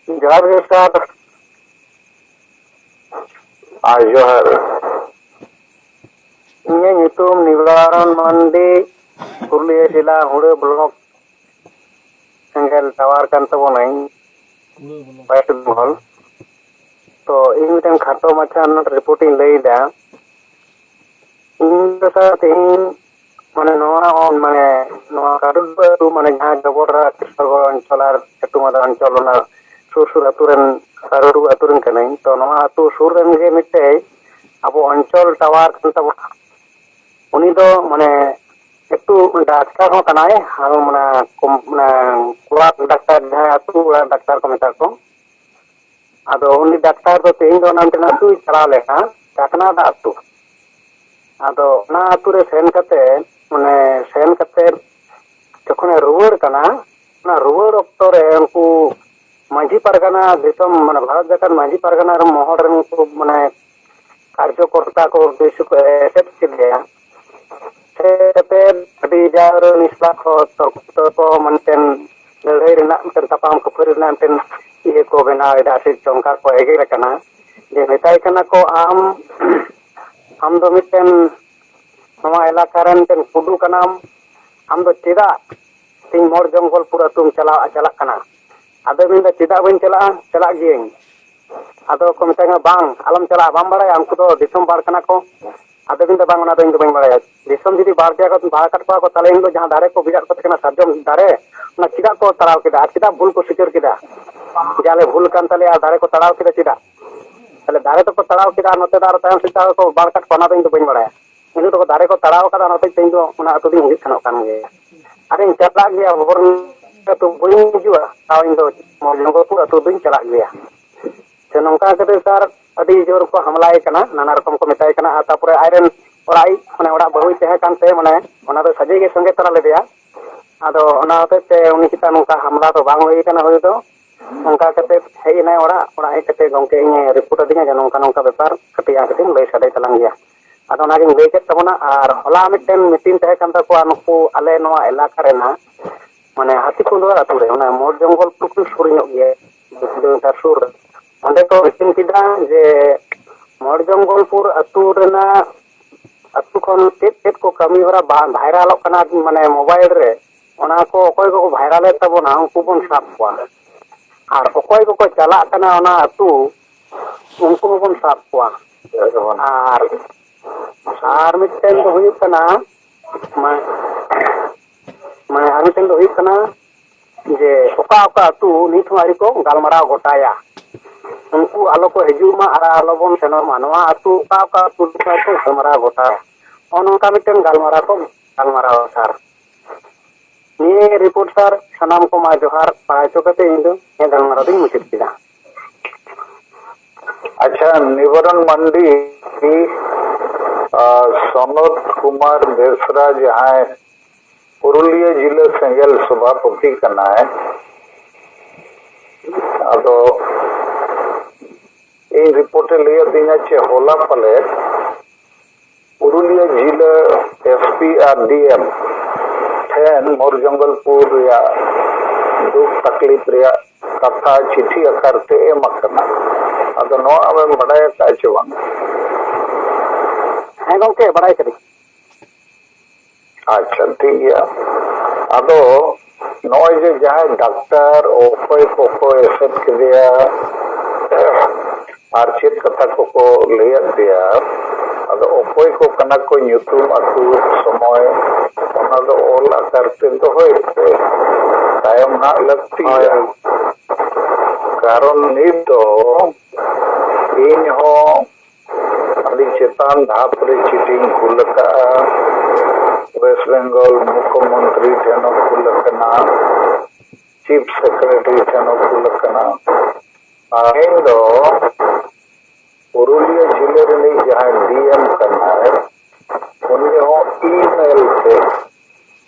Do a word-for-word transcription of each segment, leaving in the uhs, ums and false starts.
ᱡᱚᱦᱟᱨ ᱜᱮ ᱥᱟᱨ᱾ ᱟᱨ ᱡᱚᱦᱟᱨ᱾ ᱤᱧᱟᱹᱜ ᱧᱩᱛᱩᱢ ᱱᱤᱵᱟᱨᱚᱱ ᱢᱟᱱᱰᱤ, ᱯᱩᱨᱩᱞᱤᱭᱟᱹ ᱡᱮᱞᱟ, ᱦᱩᱲᱟᱹ ᱵᱞᱚᱠ ᱥᱮᱸᱜᱮᱞ ᱴᱟᱣᱟᱨ ᱠᱟᱱ ᱛᱟᱵᱚᱱᱟᱹᱧ, ᱦᱩᱲᱟᱹ ᱵᱞᱚᱠ᱾ ᱣᱮᱥᱴ ᱵᱮᱝᱜᱚᱞ᱾ ᱛᱚ, ᱤᱧ ᱢᱤᱫᱴᱮᱱ ᱠᱷᱟᱴᱚ ᱢᱟᱪᱷᱟ ᱱᱚᱰᱮ ᱨᱤᱯᱳᱨᱴ ᱤᱧ ᱞᱟᱹᱭᱫᱟ᱾ ᱤᱧ ᱫᱚ ᱥᱟᱨ, ᱛᱮᱦᱮᱧ ᱢᱟᱱᱮ ᱱᱚᱣᱟ, ᱢᱟᱱᱮ ᱱᱚᱣᱟ ᱠᱟᱰᱩᱰᱩ ᱟᱹᱛᱩ, ᱢᱟᱱᱮ ᱡᱟᱦᱟᱸ ᱡᱚᱵᱚᱨ ᱨᱟᱡᱽ ᱥᱚᱜᱚᱨ ᱚᱧᱪᱚᱞ ᱟᱨ ᱪᱟᱹᱴᱩᱢᱟᱫᱟ ᱚᱧᱪᱚᱞ, ᱚᱱᱟ ᱥᱩᱨ ᱥᱩᱨ ᱟᱹᱛᱩ ᱨᱮᱱ, ᱠᱟᱰᱩᱰᱩ ᱟᱹᱛᱩ ᱨᱮᱱ ᱠᱟᱹᱱᱟᱹᱧ᱾ ᱛᱚ, ᱱᱚᱣᱟ ᱟᱹᱛᱩ ᱥᱩᱨ ᱨᱮᱱ ᱜᱮ ᱢᱤᱫᱴᱮᱡ ᱟᱵᱚ ᱚᱧᱪᱚᱞ ᱴᱟᱣᱟᱨ ᱠᱟᱱ ᱛᱟᱵᱚᱱᱟ᱾ ᱩᱱᱤ ᱫᱚ ᱢᱟᱱᱮ ᱮᱠᱴᱩ ᱰᱟᱠᱛᱟᱨ ᱦᱚᱸ ᱠᱟᱱᱟᱭ, ᱟᱨ ᱢᱟᱱᱮ ᱠᱚᱢ-, ᱢᱟᱱᱮ ᱠᱚᱲᱟ ᱰᱟᱠᱛᱟᱨ, ᱡᱟᱦᱟᱸᱭ ᱟᱹᱛᱩ ᱚᱲᱟᱜ ᱰᱟᱠᱛᱟᱨ ᱠᱚ ᱢᱮᱛᱟ ᱠᱚ᱾ ᱟᱫᱚ ᱩᱱᱤ ᱰᱟᱠᱛᱟᱨ ᱫᱚ ᱛᱮᱦᱮᱧ ᱫᱚ ᱚᱱᱟ ᱢᱤᱫᱴᱮᱱ ᱟᱹᱛᱩᱭ ᱪᱟᱞᱟᱣ ᱞᱮᱱᱟ, ᱪᱟᱠᱱᱟᱰᱟ ᱟᱹᱛᱩ᱾ ᱟᱫᱚ ᱚᱱᱟ ᱟᱹᱛᱩ ᱨᱮ ᱥᱮᱱ ᱠᱟᱛᱮ, ᱢᱟᱱᱮ ᱥᱮᱱ ᱠᱟᱛᱮ ᱡᱚᱠᱷᱚᱱᱮ ᱨᱩᱣᱟᱹᱲ ᱠᱟᱱᱟ, ᱚᱱᱟ ᱨᱩᱣᱟᱹᱲ ᱚᱠᱛᱚ ᱨᱮ ᱩᱱᱠᱩ ᱢᱟᱹᱡᱷᱤ ᱯᱟᱨᱜᱟᱱᱟ, ᱫᱤᱥᱚᱢ ᱢᱟᱱᱮ ᱵᱷᱟᱨᱚᱛ ᱡᱟᱠᱟᱛ ᱢᱟᱹᱡᱷᱤ ᱯᱟᱨᱜᱟᱱᱟ ᱨᱮᱱ ᱢᱚᱦᱚᱲ ᱨᱮᱱ ᱩᱱᱠᱩ ᱢᱟᱱᱮ ᱠᱟᱨᱡᱚᱠᱚᱨᱛᱟ ᱠᱚ ᱵᱮᱥ ᱠᱚ ᱮᱥᱮᱫ ᱠᱮᱫᱮᱭᱟ᱾ ᱥᱮ ᱠᱟᱛᱮ ᱟᱹᱰᱤ ᱡᱟᱣᱨ ᱱᱤᱥᱞᱟ ᱠᱚ ᱛᱚᱨᱠᱚ ᱛᱚᱨᱠᱚ ᱢᱤᱫᱴᱮᱱ ᱞᱟᱹᱲᱦᱟᱹᱭ ᱨᱮᱱᱟᱜ ᱢᱤᱫᱴᱮᱱ ᱛᱟᱯᱟᱢ ᱠᱷᱟᱹᱯᱟᱹᱨᱤ ᱨᱮᱱᱟᱜ ᱢᱤᱫᱴᱮᱱ ᱤᱭᱟᱹ ᱠᱚ ᱵᱮᱱᱟᱣ ᱮᱫᱟ, ᱥᱮ ᱪᱚᱝᱠᱟ ᱠᱚ ᱮᱜᱮᱨ ᱟᱠᱟᱱᱟ᱾ ᱡᱮ ᱢᱮᱛᱟᱭ ᱠᱟᱱᱟ ᱠᱚ, "ᱟᱢ, ᱟᱢ ᱫᱚ ᱢᱤᱫᱴᱮᱱ ᱱᱚᱣᱟ ᱮᱞᱟᱠᱟ ᱨᱮᱱ ᱢᱤᱫᱴᱮᱱ ᱠᱩᱰᱩ ᱠᱟᱱᱟᱢ, ᱟᱢ ᱫᱚ ᱪᱮᱫᱟᱜ ᱛᱮᱦᱮᱧ ᱢᱚᱲ ᱡᱚᱝᱜᱚᱞᱯᱩᱨ ᱟᱹᱛᱩᱢ ᱪᱟᱞᱟᱣ, ᱪᱟᱞᱟᱜ ᱠᱟᱱᱟ?" ᱟᱫᱚᱭ ᱢᱮᱱᱫᱟ, "ᱪᱮᱫᱟᱜ ᱵᱟᱹᱧ ᱪᱟᱞᱟᱜᱼᱟ? ᱪᱟᱞᱟᱜ ᱜᱤᱭᱟᱹᱧ᱾" ᱟᱫᱚ ᱠᱚ ᱢᱮᱛᱟᱭ ᱠᱟᱱᱟ, "ᱵᱟᱝ, ᱟᱞᱚᱢ ᱪᱟᱞᱟᱜᱼᱟ, ᱵᱟᱢ ᱵᱟᱲᱟᱭᱟ ᱩᱱᱠᱩ ᱫᱚ ᱫᱤᱥᱚᱢ ᱵᱟᱲ ᱠᱟᱱᱟ ᱠᱚ?" ᱟᱫᱚ ᱢᱮᱱᱫᱟ, "ᱵᱟᱝ, ᱚᱱᱟ ᱫᱚ ᱤᱧ ᱫᱚ ᱵᱟᱹᱧ ᱵᱟᱲᱟᱭᱟ᱾ ᱫᱤᱥᱚᱢ ᱡᱩᱫᱤ ᱵᱟᱲ ᱜᱮᱭᱟ ᱠᱚ, ᱵᱟᱲ ᱟᱠᱟᱫ ᱠᱚᱣᱟ ᱠᱚ, ᱛᱟᱦᱞᱮ ᱮᱱᱦᱤᱞᱳᱜ ᱡᱟᱦᱟᱸ ᱫᱟᱨᱮ ᱠᱚ ᱵᱤᱨᱟᱫ ᱠᱚ ᱛᱟᱦᱮᱸ ᱠᱟᱱᱟ, ᱥᱟᱨᱡᱚᱢ ᱫᱟᱨᱮ, ᱚᱱᱟ ᱪᱮᱫᱟᱜ ᱠᱚ ᱛᱟᱲᱟᱣ ᱠᱮᱫᱟ ᱟᱨ ᱪᱮᱫᱟᱜ ᱵᱷᱩᱞ ᱠᱚ ᱥᱤᱠᱟᱹᱨ ᱠᱮᱫᱟ? ᱡᱮ ᱟᱞᱮ ᱵᱷᱩᱞ ᱠᱟᱱ ᱛᱟᱞᱮᱭᱟ, ᱫᱟᱨᱮ ᱠᱚ ᱛᱟᱲᱟᱣ ᱠᱮᱫᱟ ᱪᱮᱫᱟᱜ? ᱛᱟᱦᱞᱮ ᱫᱟᱨᱮ ᱫᱚᱠᱚ ᱛᱟᱲᱟᱣ ᱠᱮᱫᱟ, ᱱᱚᱛᱮ ᱫᱚ ᱟᱨ ᱛᱟᱭᱚᱢ ᱥᱮᱫ ᱫᱚ ᱠᱚ ᱵᱟᱲ ᱟᱠᱟᱫ ᱠᱚᱣᱟ, ᱚᱱᱟ ᱫᱚ ᱤᱧ ᱫᱚ ᱵᱟᱹᱧ ᱵᱟᱲᱟᱭᱟ᱾ ᱤᱧ ᱫᱚ ᱫᱟᱨᱮ ᱠᱚ ᱛᱟᱲᱟᱣ ᱠᱟᱫᱟ, ᱚᱱᱟ ᱦᱚᱛᱮᱡ ᱛᱮ ᱤᱧ ᱫᱚ ᱚᱱᱟ ᱟᱹᱛᱩ ᱫᱚᱧ ᱦᱤᱡᱩᱜ ᱥᱮᱱᱚᱜ ᱠᱟᱱ ᱜᱮᱭᱟ᱾ ᱟᱨᱤᱧ ᱪᱟᱞᱟᱜ ᱜᱮᱭᱟ, ᱦᱚᱵᱚᱨ ᱟᱹᱛᱩ ᱵᱟᱹᱧ ᱦᱤᱡᱩᱜᱼᱟ, ᱛᱟᱣ ᱤᱧ ᱫᱚ ᱢᱚᱦᱚᱞᱡᱚᱝᱜᱚᱞᱯᱩᱨ ᱟᱹᱛᱩ ᱫᱚᱧ ᱪᱟᱞᱟᱜ ᱜᱮᱭᱟ᱾" ᱥᱮ ᱱᱚᱝᱠᱟ ᱠᱟᱛᱮ ᱥᱟᱨ ᱟᱹᱰᱤ ᱡᱳᱨ ᱠᱚ ᱦᱟᱢᱞᱟᱭᱮ ᱠᱟᱱᱟ, ᱱᱟᱱᱟ ᱨᱚᱠᱚᱢ ᱠᱚ ᱢᱮᱛᱟᱭ ᱠᱟᱱᱟ᱾ ᱟᱨ ᱛᱟᱯᱚᱨᱮ ᱟᱡᱨᱮᱱ ᱚᱲᱟᱜ ᱤᱡ, ᱢᱟᱱᱮ ᱚᱲᱟᱜ ᱵᱟᱹᱦᱩᱭ ᱛᱟᱦᱮᱸ ᱠᱟᱱᱛᱮ, ᱢᱟᱱᱮ ᱚᱱᱟ ᱫᱚ ᱥᱟᱡᱮ ᱜᱮ ᱥᱚᱸᱜᱮ ᱛᱚᱨᱟ ᱞᱮᱫᱮᱭᱟ᱾ ᱟᱫᱚ ᱚᱱᱟ ᱦᱚᱛᱮᱡ ᱛᱮ ᱩᱱᱤ ᱪᱮᱛᱟᱱ ᱱᱚᱝᱠᱟ ᱦᱟᱢᱞᱟ ᱫᱚ ᱵᱟᱝ ᱦᱩᱭ ᱠᱟᱱᱟ ᱦᱩᱭ ᱫᱚ᱾ ᱚᱱᱠᱟ ᱠᱟᱛᱮ ᱦᱮᱡ ᱮᱱᱟᱭ ᱚᱲᱟᱜ, ᱚᱲᱟᱜ ᱦᱮᱡ ᱠᱟᱛᱮ ᱜᱚᱢᱠᱮ ᱤᱧᱮ ᱨᱤᱯᱳᱨᱴ ᱟᱹᱫᱤᱧᱟ ᱡᱮ ᱱᱚᱝᱠᱟ ᱱᱚᱝᱠᱟ ᱵᱮᱯᱟᱨ, ᱠᱟᱹᱴᱤᱡ ᱟᱢ ᱠᱟᱹᱴᱤᱡ ᱮᱢ ᱞᱟᱹᱭ ᱥᱟᱰᱮ ᱛᱟᱞᱟᱝ ᱜᱮᱭᱟ᱾ ᱟᱫᱚ ᱚᱱᱟᱜᱤᱧ ᱞᱟᱹᱭ ᱠᱮᱫ ᱛᱟᱵᱚᱱᱟ᱾ ᱟᱨ ᱦᱚᱞᱟ ᱢᱤᱫᱴᱮᱱ ᱢᱤᱴᱤᱝ ᱛᱟᱦᱮᱸ ᱠᱟᱱ ᱛᱟᱠᱚᱣᱟ ᱱᱩᱠᱩ ᱟᱞᱮ ᱱᱚᱣᱟ ᱮᱞᱟᱠᱟ ᱨᱮᱱᱟᱜ, ᱢᱟᱱᱮ ᱦᱟᱹᱛᱤ ᱠᱩᱸᱫᱽᱣᱟᱨ ᱟᱹᱛᱩ ᱨᱮ, ᱚᱱᱟ ᱢᱳᱲ ᱡᱚᱝᱜᱚᱞ ᱯᱩᱨ ᱠᱷᱚᱱ ᱥᱩᱨ ᱧᱚᱜ ᱜᱮᱭᱟ, ᱠᱤᱞᱳᱢᱤᱴᱟᱨ ᱥᱩᱨ ᱨᱮ᱾ ᱚᱸᱰᱮ ᱠᱚ ᱢᱤᱴᱤᱝ ᱠᱮᱫᱟ ᱡᱮ ᱢᱚᱲᱡᱚᱝᱜᱚᱞᱯᱩᱨ ᱟᱹᱛᱩ ᱨᱮᱱᱟᱜ, ᱟᱹᱛᱩ ᱠᱷᱚᱱ ᱪᱮᱫ ᱪᱮᱫ ᱠᱚ ᱠᱟᱹᱢᱤ ᱦᱚᱨᱟ ᱵᱟᱝ ᱵᱷᱟᱭᱨᱟᱞᱚᱜ ᱠᱟᱱᱟ, ᱢᱟᱱᱮ ᱢᱳᱵᱟᱭᱤᱞ ᱨᱮ, ᱚᱱᱟ ᱠᱚ ᱚᱠᱚᱭ ᱠᱚᱠᱚ ᱵᱷᱟᱭᱨᱟᱞᱮᱫ ᱛᱟᱵᱚᱱᱟ ᱩᱱᱠᱩ ᱵᱚᱱ ᱥᱟᱵ ᱠᱚᱣᱟ, ᱟᱨ ᱚᱠᱚᱭ ᱠᱚᱠᱚ ᱪᱟᱞᱟᱜ ᱠᱟᱱᱟ ᱚᱱᱟ ᱟᱹᱛᱩ ᱩᱱᱠᱩ ᱦᱚᱸᱵᱚᱱ ᱥᱟᱵ ᱠᱚᱣᱟ᱾ ᱟᱨ, ᱟᱨ ᱢᱤᱫᱴᱮᱱ ᱫᱚ ᱦᱩᱭᱩᱜ ᱠᱟᱱᱟ, ᱢᱟ-, ᱢᱟᱱᱮ ᱟᱨ ᱢᱤᱫᱴᱮᱱ ᱫᱚ ᱦᱩᱭᱩᱜ ᱠᱟᱱᱟ ᱡᱮ ᱚᱠᱟ ᱚᱠᱟ ᱟᱹᱛᱩ ᱱᱤᱛ ᱦᱚᱸ ᱟᱹᱣᱨᱤ ᱠᱚ ᱜᱟᱞᱢᱟᱨᱟᱣ ᱜᱚᱴᱟᱭᱟ, ᱩᱱᱠᱩ ᱟᱞᱚ ᱠᱚ ᱦᱤᱡᱩᱜ ᱢᱟ ᱟᱨ ᱟᱞᱚ ᱵᱚᱱ ᱥᱮᱱᱚᱜ ᱢᱟ᱾ ᱱᱚᱣᱟ ᱟᱹᱛᱩ ᱚᱠᱟ ᱚᱠᱟ ᱟᱹᱛᱩ ᱱᱤᱛ ᱦᱚᱸ ᱟᱹᱣᱨᱤ ᱠᱚ ᱜᱟᱞᱢᱟᱨᱟᱣ ᱜᱚᱴᱟᱭᱟ, ᱱᱚᱜᱼᱚ ᱱᱚᱝᱠᱟ ᱢᱤᱫᱴᱮᱱ ᱜᱟᱞᱢᱟᱨᱟᱣ ᱠᱚ ᱜᱟᱞᱢᱟᱨᱟᱣᱟ ᱥᱟᱨ᱾ ᱱᱤᱭᱟᱹ ᱨᱤᱯᱳᱨᱴ ᱥᱟᱨ, ᱥᱟᱱᱟᱢ ᱠᱚ ᱢᱟ ᱡᱚᱦᱟᱨ ᱵᱟᱲᱟᱭ ᱦᱚᱪᱚ ᱠᱟᱛᱮ ᱤᱧ ᱫᱚ ᱤᱧᱟᱹᱜ ᱜᱟᱞᱢᱟᱨᱟᱣ ᱫᱚᱧ ᱢᱩᱪᱟᱹᱫ ᱠᱮᱫᱟ᱾ ᱟᱪᱪᱷᱟ, ᱱᱤᱵᱟᱨᱚᱱ ᱢᱟᱱᱰᱤ, ᱟᱨ ᱥᱚᱱᱚᱛ ᱠᱩᱢᱟᱨ ᱵᱮᱥᱨᱟ, ᱡᱟᱦᱟᱸᱭ ᱯᱩᱨᱩᱞᱤᱭᱟᱹ ᱡᱤᱞᱟᱹ ᱥᱮᱸᱜᱮᱞ ᱥᱚᱵᱷᱟᱯᱚᱛᱤ ᱠᱟᱱᱟᱭ, ᱟᱫᱚ ᱤᱧ ᱨᱤᱯᱳᱨᱴ ᱮ ᱞᱟᱹᱭ ᱟᱹᱫᱤᱧᱟ ᱪᱮ ᱦᱚᱞᱟ ᱯᱟᱞᱮ ᱯᱩᱨᱩᱞᱤᱭᱟᱹ ᱡᱤᱞᱟᱹ ᱮᱥ ᱯᱤ ᱟᱨ ᱰᱤ ᱮᱢ ᱴᱷᱮᱱ ᱢᱳᱨ ᱡᱚᱝᱜᱚᱞᱯᱩᱨ ᱨᱮᱭᱟᱜ ᱫᱩᱠ ᱛᱟᱠᱞᱤᱯ ᱨᱮᱭᱟᱜ ᱠᱟᱛᱷᱟ ᱪᱤᱴᱷᱤ ᱟᱠᱟᱨ ᱛᱮ ᱮᱢ ᱟᱠᱟᱱᱟ᱾ ᱟᱫᱚ ᱱᱚᱣᱟ ᱟᱢᱮᱢ ᱵᱟᱰᱟᱭ ᱟᱠᱟᱫᱼᱟ ᱪᱮ ᱵᱟᱝ? ᱦᱮᱸ ᱜᱚᱢᱠᱮ, ᱵᱟᱲᱟᱭ ᱠᱟᱹᱫᱟᱹᱧ᱾ ᱟᱪᱪᱷᱟ, ᱴᱷᱤᱠ ᱜᱮᱭᱟ᱾ ᱟᱫᱚ ᱱᱚᱜᱼᱚᱭ ᱡᱮ ᱡᱟᱦᱟᱸᱭ ᱰᱟᱠᱛᱟᱨ ᱚᱠᱚᱭ ᱠᱚᱠᱚ ᱮᱥᱮᱫ ᱠᱮᱫᱮᱭᱟ ᱟᱨ ᱪᱮᱫ ᱠᱟᱛᱷᱟ ᱠᱚᱠᱚ ᱞᱟᱹᱭᱟᱫ ᱯᱮᱭᱟ, ᱟᱫᱚ ᱚᱠᱚᱭ ᱠᱚ ᱠᱟᱱᱟ ᱠᱚ, ᱧᱩᱛᱩᱢ, ᱟᱹᱛᱩ, ᱥᱚᱢᱚᱭ, ᱚᱱᱟ ᱫᱚ ᱚᱞ ᱟᱠᱟᱨ ᱛᱮ ᱫᱚᱦᱚᱭ ᱯᱮ᱾ ᱛᱟᱭᱚᱢ ᱦᱟᱸᱜ ᱞᱟᱹᱠᱛᱤᱜᱼᱟ᱾ ᱦᱳᱭ᱾ ᱠᱟᱨᱚᱱ ᱱᱤᱛ ᱫᱚ ᱤᱧ ᱦᱚᱸ ᱟᱹᱰᱤ ᱪᱮᱛᱟᱱ ᱫᱷᱟᱯ ᱨᱮ ᱪᱤᱴᱷᱤᱧ ᱠᱩᱞ ᱟᱠᱟᱫᱼᱟ᱾ ᱳᱭᱮᱥᱴ ᱵᱮᱝᱜᱚᱞ ᱢᱩᱠᱷᱭᱚᱢᱚᱱᱛᱨᱤ ᱴᱷᱮᱱ ᱦᱚᱸ ᱠᱩᱞ ᱟᱠᱟᱱᱟ, ᱪᱤᱯ ᱥᱮᱠᱨᱮᱴᱟᱨᱤ ᱴᱷᱮᱱ ᱦᱚᱸ ᱠᱩᱞ ᱟᱠᱟᱱᱟ᱾ ᱟᱨ ᱤᱧ ᱫᱚ ᱯᱩᱨᱩᱞᱤᱭᱟᱹ ᱡᱤᱞᱟᱹ ᱨᱤᱱᱤᱡ ᱡᱟᱦᱟᱸᱭ ᱰᱤ ᱮᱢ ᱠᱟᱱᱟᱭ, ᱩᱱᱤ ᱦᱚᱸ ᱤᱢᱮᱞ ᱛᱮ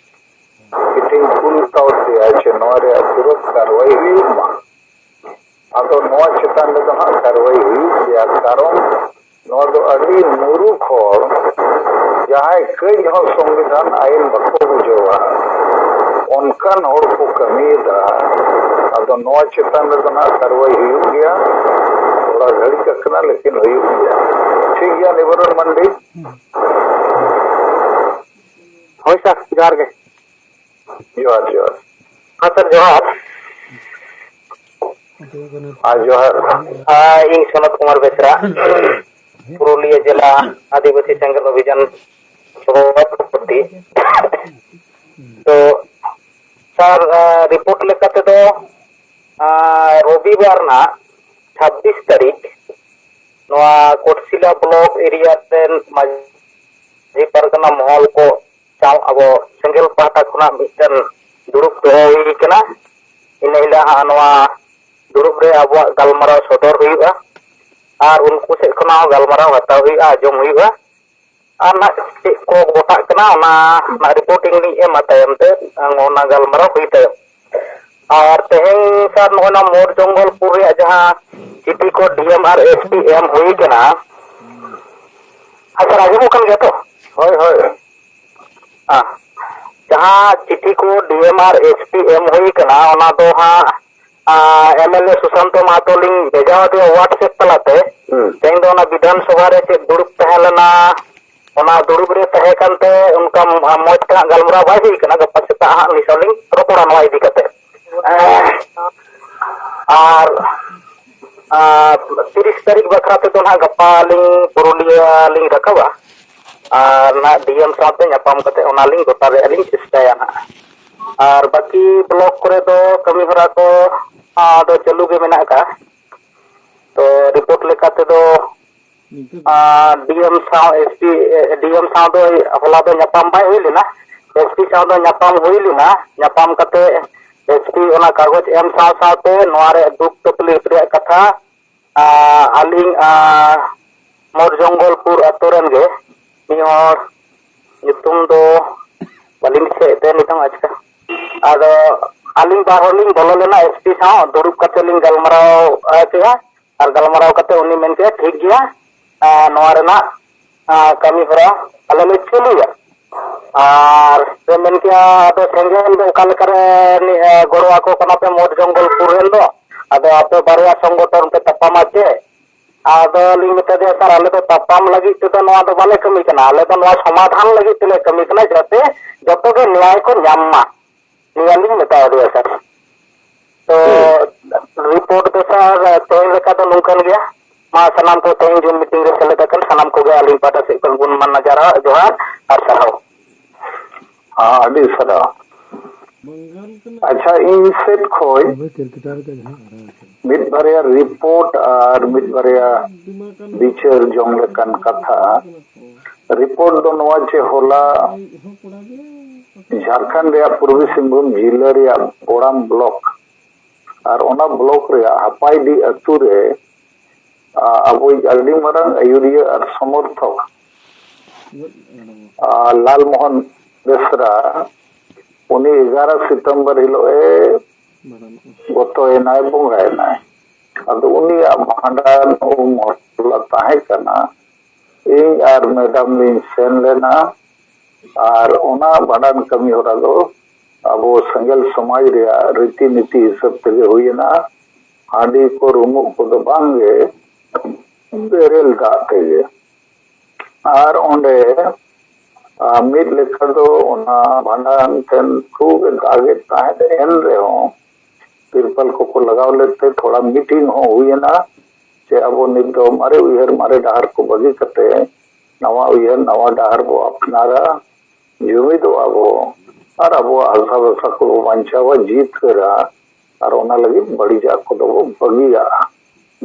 ᱪᱤᱴᱷᱤᱧ ᱠᱩᱞ ᱠᱟᱣᱫᱮᱭᱟ ᱡᱮ ᱱᱚᱣᱟ ᱨᱮᱭᱟᱜ ᱛᱩᱨᱟᱹᱛ ᱠᱟᱨᱣᱟᱭ ᱦᱩᱭᱩᱜ ᱢᱟ᱾ ᱟᱫᱚ ᱱᱚᱣᱟ ᱪᱮᱛᱟᱱ ᱨᱮᱫᱚ ᱦᱟᱸᱜ ᱠᱟᱨᱣᱟᱭ ᱦᱩᱭᱩᱜ ᱜᱮᱭᱟ, ᱠᱟᱨᱚᱱ ᱱᱚᱣᱟ ᱫᱚ ᱟᱹᱰᱤ ᱢᱩᱨᱩᱠᱷ ᱦᱚᱲ, ᱡᱟᱦᱟᱸᱭ ᱠᱟᱹᱡ ᱦᱚᱸ ᱥᱚᱝᱵᱤᱫᱷᱟᱱ ᱟᱹᱭᱤᱱ ᱵᱟᱠᱚ ᱵᱩᱡᱷᱟᱹᱣᱟ, ᱚᱱᱠᱟ ᱚᱱᱠᱟᱱ ᱦᱚᱲ ᱠᱚ ᱠᱟᱹᱢᱤᱭᱮᱫᱟ᱾ ᱟᱫᱚ ᱱᱚᱣᱟ ᱪᱮᱛᱟᱱ ᱨᱮᱫᱚ ᱱᱟᱦᱟᱜ ᱠᱟᱨᱣᱟᱭ ᱦᱩᱭᱩᱜ ᱜᱮᱭᱟ᱾ ᱛᱷᱚᱲᱟ ᱜᱷᱟᱹᱲᱤᱡ ᱠᱟᱱᱟ, ᱞᱮᱠᱤᱱ ᱦᱩᱭᱩᱜ ᱜᱮᱭᱟ᱾ ᱴᱷᱤᱠ ᱜᱮᱭᱟ, ᱱᱤᱵᱟᱨᱚᱱ ᱢᱟᱱᱰᱤ᱾ ᱦᱳᱭ ᱥᱟᱨ, ᱡᱚᱦᱟᱨ ᱜᱮ᱾ ᱡᱚᱦᱟᱨ, ᱡᱚᱦᱟᱨ᱾ ᱦᱮᱸ ᱥᱟᱨ, ᱡᱚᱦᱟᱨ᱾ ᱟᱨ ᱡᱚᱦᱟᱨ᱾ ᱟᱨ ᱤᱧ ᱥᱚᱱᱚᱛ ᱠᱩᱢᱟᱨ ᱵᱮᱥᱨᱟ, ᱯᱩᱨᱩᱞᱤᱭᱟᱹ ᱡᱮᱞᱟ ᱟᱹᱫᱤᱵᱟᱹᱥᱤ ᱥᱮᱸᱜᱮᱞ ᱚᱵᱷᱤᱡᱟᱱ ᱥᱚᱵᱷᱟᱯᱚᱛᱤ᱾ ᱛᱚ ᱥᱟᱨ, ᱨᱤᱯᱳᱨᱴ ᱞᱮᱠᱟ ᱛᱮᱫᱚ, ᱨᱚᱵᱤᱵᱟᱨ ᱨᱮᱱᱟᱜ ᱪᱷᱟᱵᱵᱤᱥ ᱛᱟᱹᱨᱤᱠᱷ ᱱᱚᱣᱟ ᱠᱳᱴᱥᱤᱞᱟ ᱵᱞᱚᱠ ᱮᱨᱤᱭᱟ ᱨᱮᱱ ᱢᱟᱹᱡᱷᱤ ᱯᱟᱨᱜᱟᱱᱟ ᱢᱚᱦᱚᱞ ᱠᱚ ᱥᱟᱶ ᱟᱵᱚ ᱥᱮᱸᱜᱮᱞ ᱯᱟᱦᱴᱟ ᱠᱷᱚᱱᱟᱜ ᱢᱤᱫᱴᱮᱱ ᱫᱩᱲᱩᱵ ᱫᱚᱦᱚ ᱦᱩᱭ ᱠᱟᱱᱟ᱾ ᱤᱱᱟᱹ ᱦᱤᱞᱳᱜ ᱦᱟᱸᱜ ᱱᱚᱣᱟ ᱫᱩᱲᱩᱵ ᱨᱮ ᱟᱵᱚᱣᱟᱜ ᱜᱟᱞᱢᱟᱨᱟᱣ ᱥᱚᱫᱚᱨ ᱦᱩᱭᱩᱜᱼᱟ᱾ ᱟᱨ ᱩᱱᱠᱩ ᱥᱮᱫ ᱠᱷᱚᱱᱟᱜ ᱦᱚᱸ ᱜᱟᱞᱢᱟᱨᱟᱣ ᱦᱟᱛᱟᱣ ᱦᱩᱭᱩᱜᱼᱟ, ᱟᱸᱡᱚᱢ ᱦᱩᱭᱩᱜᱼᱟ᱾ ᱟᱨ ᱱᱟᱜ ᱪᱮᱫ ᱠᱚ ᱜᱚᱴᱟᱜ ᱠᱟᱱᱟ, ᱚᱱᱟ ᱨᱮᱱᱟᱜ ᱨᱤᱯᱳᱨᱴᱤᱝ ᱞᱤᱧ ᱮᱢᱟ ᱛᱟᱭᱚᱢ ᱛᱮ, ᱚᱱᱟ ᱜᱟᱞᱢᱟᱨᱟᱣ ᱦᱩᱭ ᱛᱟᱭᱚᱢ᱾ ᱟᱨ ᱛᱮᱦᱮᱧ ᱥᱟᱨ, ᱱᱚᱜᱼᱚᱭ ᱱᱚᱣᱟ ᱢᱳᱨ ᱡᱚᱝᱜᱚᱞᱯᱩᱨ ᱨᱮᱭᱟᱜ ᱡᱟᱦᱟᱸ ᱪᱤᱴᱷᱤ ᱠᱚ ᱰᱤ ᱮᱢ ᱟᱨ ᱮᱥ ᱯᱤ ᱮᱢ ᱦᱩᱭ ᱠᱟᱱᱟ, ᱟᱨ ᱥᱟᱨ, ᱟᱸᱡᱚᱢᱚᱜ ᱠᱟᱱ ᱜᱮᱭᱟ ᱛᱚ? ᱦᱳᱭ, ᱦᱳᱭ᱾ ᱦᱮᱸ᱾ ᱡᱟᱦᱟᱸ ᱪᱤᱴᱷᱤ ᱠᱚ ᱰᱤ ᱮᱢ ᱟᱨ ᱮᱥ ᱯᱤ ᱮᱢ ᱦᱩᱭ ᱠᱟᱱᱟ, ᱚᱱᱟ ᱫᱚ ᱦᱟᱸᱜ, ᱟᱸ, ᱮᱢ ᱮᱞ ᱮ ᱥᱩᱥᱟᱱᱛᱚ ᱢᱟᱦᱟᱛᱚ ᱞᱤᱧ ᱵᱷᱮᱡᱟ ᱟᱫᱮᱭᱟ WhatsApp ᱛᱟᱞᱟᱛᱮ᱾ ᱦᱩᱸ᱾ ᱛᱮᱦᱮᱧ ᱫᱚ ᱚᱱᱟ ᱵᱤᱫᱷᱟᱱ ᱥᱚᱵᱷᱟ ᱨᱮ ᱪᱮᱫ ᱫᱩᱲᱩᱵ ᱛᱟᱦᱮᱸ ᱞᱮᱱᱟ, ᱚᱱᱟ ᱫᱩᱲᱩᱵ ᱨᱮ ᱛᱟᱦᱮᱸ ᱠᱟᱱᱛᱮ ᱚᱱᱠᱟ ᱢᱚᱡᱽ ᱛᱮ ᱦᱟᱸᱜ ᱜᱟᱞᱢᱟᱨᱟᱣ ᱵᱟᱭ ᱦᱩᱭ ᱠᱟᱱᱟ᱾ ᱜᱟᱯᱟ ᱥᱮᱛᱟᱜ ᱦᱟᱸᱜ ᱩᱱᱤ ᱥᱟᱶ ᱞᱤᱧ ᱨᱚᱯᱚᱲᱟ ᱱᱚᱣᱟ ᱤᱫᱤ ᱠᱟᱛᱮ᱾ ᱟᱨ, ᱟᱨ ᱛᱤᱨᱤᱥ ᱛᱟᱹᱨᱤᱠᱷ ᱵᱟᱠᱷᱨᱟ ᱛᱮᱫᱚ ᱱᱟᱦᱟᱜ ᱜᱟᱯᱟ ᱞᱤᱧ ᱯᱩᱨᱩᱞᱤᱭᱟᱹ ᱞᱤᱧ ᱨᱟᱠᱟᱵᱟ᱾ ᱟᱨ ᱱᱟᱦᱟᱜ ᱰᱤ ᱮᱢ ᱥᱟᱶᱛᱮ ᱧᱟᱯᱟᱢ ᱠᱟᱛᱮ ᱚᱱᱟᱞᱤᱧ ᱜᱚᱴᱟ ᱨᱮᱭᱟᱜ ᱞᱤᱧ ᱪᱮᱥᱴᱟᱭᱟ ᱱᱟᱦᱟᱜ᱾ ᱟᱨ ᱵᱟᱹᱠᱤ ᱵᱞᱚᱠ ᱠᱚᱨᱮ ᱫᱚ ᱠᱟᱹᱢᱤ ᱦᱚᱨᱟ ᱠᱚ, ᱟᱸ, ᱫᱚ ᱪᱟᱹᱞᱩ ᱜᱮ ᱢᱮᱱᱟᱜ ᱟᱠᱟᱫᱼᱟ᱾ ᱛᱚ ᱨᱤᱯᱳᱨᱴ ᱞᱮᱠᱟ ᱛᱮᱫᱚ, ᱟᱨ ᱰᱤ ᱮᱢ ᱥᱟᱶ, ᱮᱥ ᱯᱤ, ᱰᱤ ᱮᱢ ᱥᱟᱶ ᱫᱚ ᱦᱚᱞᱟ ᱫᱚ ᱧᱟᱯᱟᱢ ᱵᱟᱭ ᱦᱩᱭ ᱞᱮᱱᱟ᱾ ᱮᱥ ᱯᱤ ᱥᱟᱶ ᱫᱚ ᱧᱟᱯᱟᱢ ᱦᱩᱭ ᱞᱮᱱᱟ᱾ ᱧᱟᱯᱟᱢ ᱠᱟᱛᱮ ᱮᱥ ᱯᱤ ᱚᱱᱟ ᱠᱟᱜᱚᱡᱽ ᱮᱢ ᱥᱟᱶ ᱥᱟᱶᱛᱮ ᱱᱚᱣᱟ ᱨᱮ ᱫᱩᱠ ᱛᱟᱠᱞᱤᱯ ᱨᱮᱭᱟᱜ ᱠᱟᱛᱷᱟ, ᱟᱨ ᱟᱹᱞᱤᱧ, ᱟᱨ ᱢᱳᱨ ᱡᱚᱝᱜᱚᱞᱯᱩᱨ ᱟᱛᱳ ᱨᱮᱱ ᱜᱮ ᱢᱤᱫ ᱦᱚᱲ, ᱧᱩᱛᱩᱢ ᱫᱚ ᱵᱟᱹᱞᱤᱧ ᱫᱤᱥᱟᱹᱭᱮᱫ ᱛᱟᱭᱟ ᱱᱤᱛᱚᱝ ᱟᱪᱠᱟ᱾ ᱟᱫᱚ ᱟᱹᱞᱤᱧ ᱵᱟᱨ ᱦᱚᱲ ᱞᱤᱧ ᱵᱚᱞᱚ ᱞᱮᱱᱟ, ᱮᱥ ᱯᱤ ᱥᱟᱶ ᱫᱩᱲᱩᱵ ᱠᱟᱛᱮ ᱞᱤᱧ ᱜᱟᱞᱢᱟᱨᱟᱣ ᱠᱮᱫᱼᱟ᱾ ᱟᱨ ᱜᱟᱞᱢᱟᱨᱟᱣ ᱠᱟᱛᱮ ᱩᱱᱤ ᱢᱮᱱ ᱠᱮᱫᱼᱟ, "ᱴᱷᱤᱠ ᱜᱮᱭᱟ, ᱟᱨ ᱱᱚᱣᱟ ᱨᱮᱱᱟᱜ, ᱟᱨ ᱠᱟᱹᱢᱤ ᱦᱚᱨᱟ ᱟᱞᱮ ᱞᱮ ᱪᱟᱹᱞᱩᱭᱟ᱾" ᱟᱨ ᱯᱮ ᱢᱮᱱ ᱠᱮᱭᱟ, ᱟᱫᱚ ᱥᱮᱸᱜᱮᱞ ᱫᱚ ᱚᱠᱟ ᱞᱮᱠᱟᱨᱮ ᱱᱤ-, ᱮ, ᱜᱚᱲᱚ ᱟᱠᱚ ᱠᱟᱱᱟ ᱯᱮ ᱢᱚᱴ ᱡᱚᱝᱜᱚᱞ ᱯᱩᱨ ᱨᱮᱱ ᱫᱚ? ᱟᱫᱚ ᱟᱯᱮ ᱵᱟᱨᱭᱟ ᱥᱚᱝᱜᱚᱴᱷᱚᱱ ᱯᱮ ᱛᱟᱯᱟᱢᱟ ᱪᱮ? ᱟᱫᱚ ᱞᱤᱧ ᱢᱮᱛᱟ ᱫᱮᱭᱟ, "ᱥᱟᱨ, ᱟᱞᱮ ᱫᱚ ᱛᱟᱯᱟᱢ ᱞᱟᱹᱜᱤᱫ ᱛᱮᱫᱚ ᱱᱚᱣᱟ ᱫᱚ ᱵᱟᱞᱮ ᱠᱟᱹᱢᱤ ᱠᱟᱱᱟ, ᱟᱞᱮ ᱫᱚ ᱱᱚᱣᱟ ᱥᱚᱢᱟᱫᱷᱟᱱ ᱞᱟᱹᱜᱤᱫ ᱛᱮᱞᱮ ᱠᱟᱹᱢᱤ ᱠᱟᱱᱟ, ᱡᱟᱛᱮ ᱡᱚᱛᱚ ᱜᱮ ᱱᱮᱭᱟᱭ ᱠᱚ ᱧᱟᱢ ᱢᱟ᱾" ᱱᱤᱭᱟᱹ ᱞᱤᱧ ᱢᱮᱛᱟ ᱫᱮᱭᱟ, ᱥᱟᱨ᱾ ᱛᱚ, ᱨᱤᱯᱳᱨᱴ ᱫᱚ, ᱥᱟᱨ, ᱛᱮᱦᱮᱧ ᱞᱮᱠᱟ ᱫᱚ ᱱᱚᱝᱠᱟᱱ ᱜᱮᱭᱟ᱾ ᱢᱟ, ᱥᱟᱱᱟᱢ ᱠᱚ ᱛᱮᱦᱮᱧ ᱡᱩᱢ ᱢᱤᱴᱤᱝ ᱨᱮ ᱥᱮᱞᱮᱫ ᱟᱠᱟᱱ ᱥᱟᱱᱟᱢ ᱠᱚᱜᱮ ᱟᱹᱞᱤᱧ ᱯᱟᱦᱴᱟ ᱥᱮᱫ ᱠᱷᱚᱱ ᱜᱩᱱ ᱢᱟᱱ ᱡᱚᱦᱟᱨ, ᱡᱚᱦᱟᱨ ᱟᱨ ᱥᱟᱨᱦᱟᱣ᱾ ᱟᱹᱰᱤ ᱥᱟᱨᱦᱟᱣ᱾ ᱟᱪᱪᱷᱟ, ᱤᱧ ᱥᱮᱫ ᱠᱷᱚᱱ ᱢᱤᱫ ᱵᱟᱨᱭᱟ ᱨᱤᱯᱳᱨᱴ ᱟᱨ ᱢᱤᱫ ᱵᱟᱨᱭᱟ ᱵᱤᱪᱟᱹᱨ ᱡᱚᱝ ᱞᱮᱠᱟᱱ ᱠᱟᱛᱷᱟ᱾ ᱨᱤᱯᱳᱨᱴ ᱫᱚ ᱱᱚᱣᱟ ᱡᱮ ᱦᱚᱞᱟ ᱡᱷᱟᱲᱠᱷᱚᱸᱰ ᱨᱮᱭᱟᱜ ᱯᱩᱨᱵᱤ ᱥᱤᱝᱵᱷᱩᱢ ᱡᱤᱞᱟᱹ ᱨᱮᱭᱟᱜ ᱵᱚᱲᱟᱢ ᱵᱞᱚᱠ ᱟᱨ ᱚᱱᱟ ᱵᱞᱚᱠ ᱨᱮᱭᱟᱜ ᱦᱟᱯᱟᱭᱰᱤ ᱟᱹᱛᱩ ᱨᱮ, ᱟ, ᱟᱵᱚᱭᱤᱡ ᱟᱹᱰᱤ ᱢᱟᱨᱟᱝ ᱟᱹᱭᱩᱨᱤᱭᱟᱹ ᱟᱨ ᱥᱚᱢᱚᱨᱛᱷᱚᱠ, ᱟ, ᱞᱟᱞᱢᱳᱦᱚᱱ ᱵᱮᱥᱨᱟ, ᱩᱱᱤ ᱮᱜᱟᱨᱚ ᱥᱤᱛᱚᱢᱵᱚᱨ ᱦᱤᱞᱳᱜ ᱮ ᱜᱚᱛᱚᱭᱮᱱᱟᱭ, ᱵᱚᱸᱜᱟᱭᱮᱱᱟᱭ᱾ ᱟᱫᱚ ᱩᱱᱤᱭᱟᱜ ᱵᱷᱟᱸᱰᱟᱱ ᱩᱢ ᱦᱚᱞᱟ ᱛᱟᱦᱮᱸ ᱠᱟᱱᱟ᱾ ᱤᱧ ᱟᱨ ᱢᱮᱰᱟᱢ ᱞᱤᱧ ᱥᱮᱱ ᱞᱮᱱᱟ ᱟᱨ ᱚᱱᱟ ᱵᱷᱟᱸᱰᱟᱱ ᱠᱟᱹᱢᱤ ᱦᱚᱨᱟ ᱫᱚ ᱟᱵᱚ ᱥᱮᱸᱜᱮᱞ ᱥᱚᱢᱟᱡᱽ ᱨᱮᱭᱟᱜ ᱨᱤᱛᱤ ᱱᱤᱛᱤ ᱦᱤᱥᱟᱹᱵ ᱛᱮᱜᱮ ᱦᱩᱭᱮᱱᱟ᱾ ᱦᱟᱺᱰᱤ ᱠᱚ ᱨᱩᱢᱩᱜ ᱠᱚᱫᱚ ᱵᱟᱝᱜᱮ, ᱵᱮᱨᱮᱞ ᱫᱟᱜ ᱛᱮᱜᱮ᱾ ᱟᱨ ᱚᱸᱰᱮ, ᱟ, ᱢᱤᱫ ᱞᱮᱠᱟ ᱫᱚ ᱚᱱᱟ ᱵᱷᱟᱸᱰᱟᱱ ᱴᱷᱮᱱ ᱠᱷᱩᱵ ᱮ ᱫᱟᱜ ᱮᱫ ᱛᱟᱦᱮᱸᱫ, ᱮᱱ ᱨᱮᱦᱚᱸ ᱛᱤᱨᱯᱟᱞ ᱠᱚᱠᱚ ᱞᱟᱜᱟᱣ ᱞᱮᱫ ᱛᱮ ᱛᱷᱚᱲᱟ ᱢᱤᱴᱤᱝ ᱦᱚᱸ ᱦᱩᱭᱮᱱᱟ᱾ ᱪᱮ ᱟᱵᱚ ᱱᱤᱛ ᱫᱚ ᱢᱟᱨᱮ ᱩᱭᱦᱟᱹᱨ, ᱢᱟᱨᱮ ᱰᱟᱦᱟᱨ ᱠᱚ ᱵᱟᱹᱜᱤ ᱠᱟᱛᱮ ᱱᱟᱣᱟ ᱩᱭᱦᱟᱹᱨ, ᱱᱟᱣᱟ ᱰᱟᱦᱟᱨ ᱵᱚ ᱟᱯᱱᱟᱨᱟ, ᱡᱩᱢᱤᱫᱚᱜᱼᱟ ᱵᱚ ᱟᱨ ᱟᱵᱚᱣᱟᱜ ᱦᱟᱥᱟ ᱵᱷᱟᱥᱟ ᱠᱚᱵᱚ ᱵᱟᱧᱪᱟᱣᱟ, ᱡᱤᱛᱠᱟᱹᱨᱟ, ᱟᱨ ᱚᱱᱟ ᱞᱟᱹᱜᱤᱫ ᱵᱟᱹᱲᱤᱡᱟᱜ ᱠᱚᱫᱚ ᱵᱚ ᱵᱟᱹᱜᱤᱭᱟᱜᱼᱟ,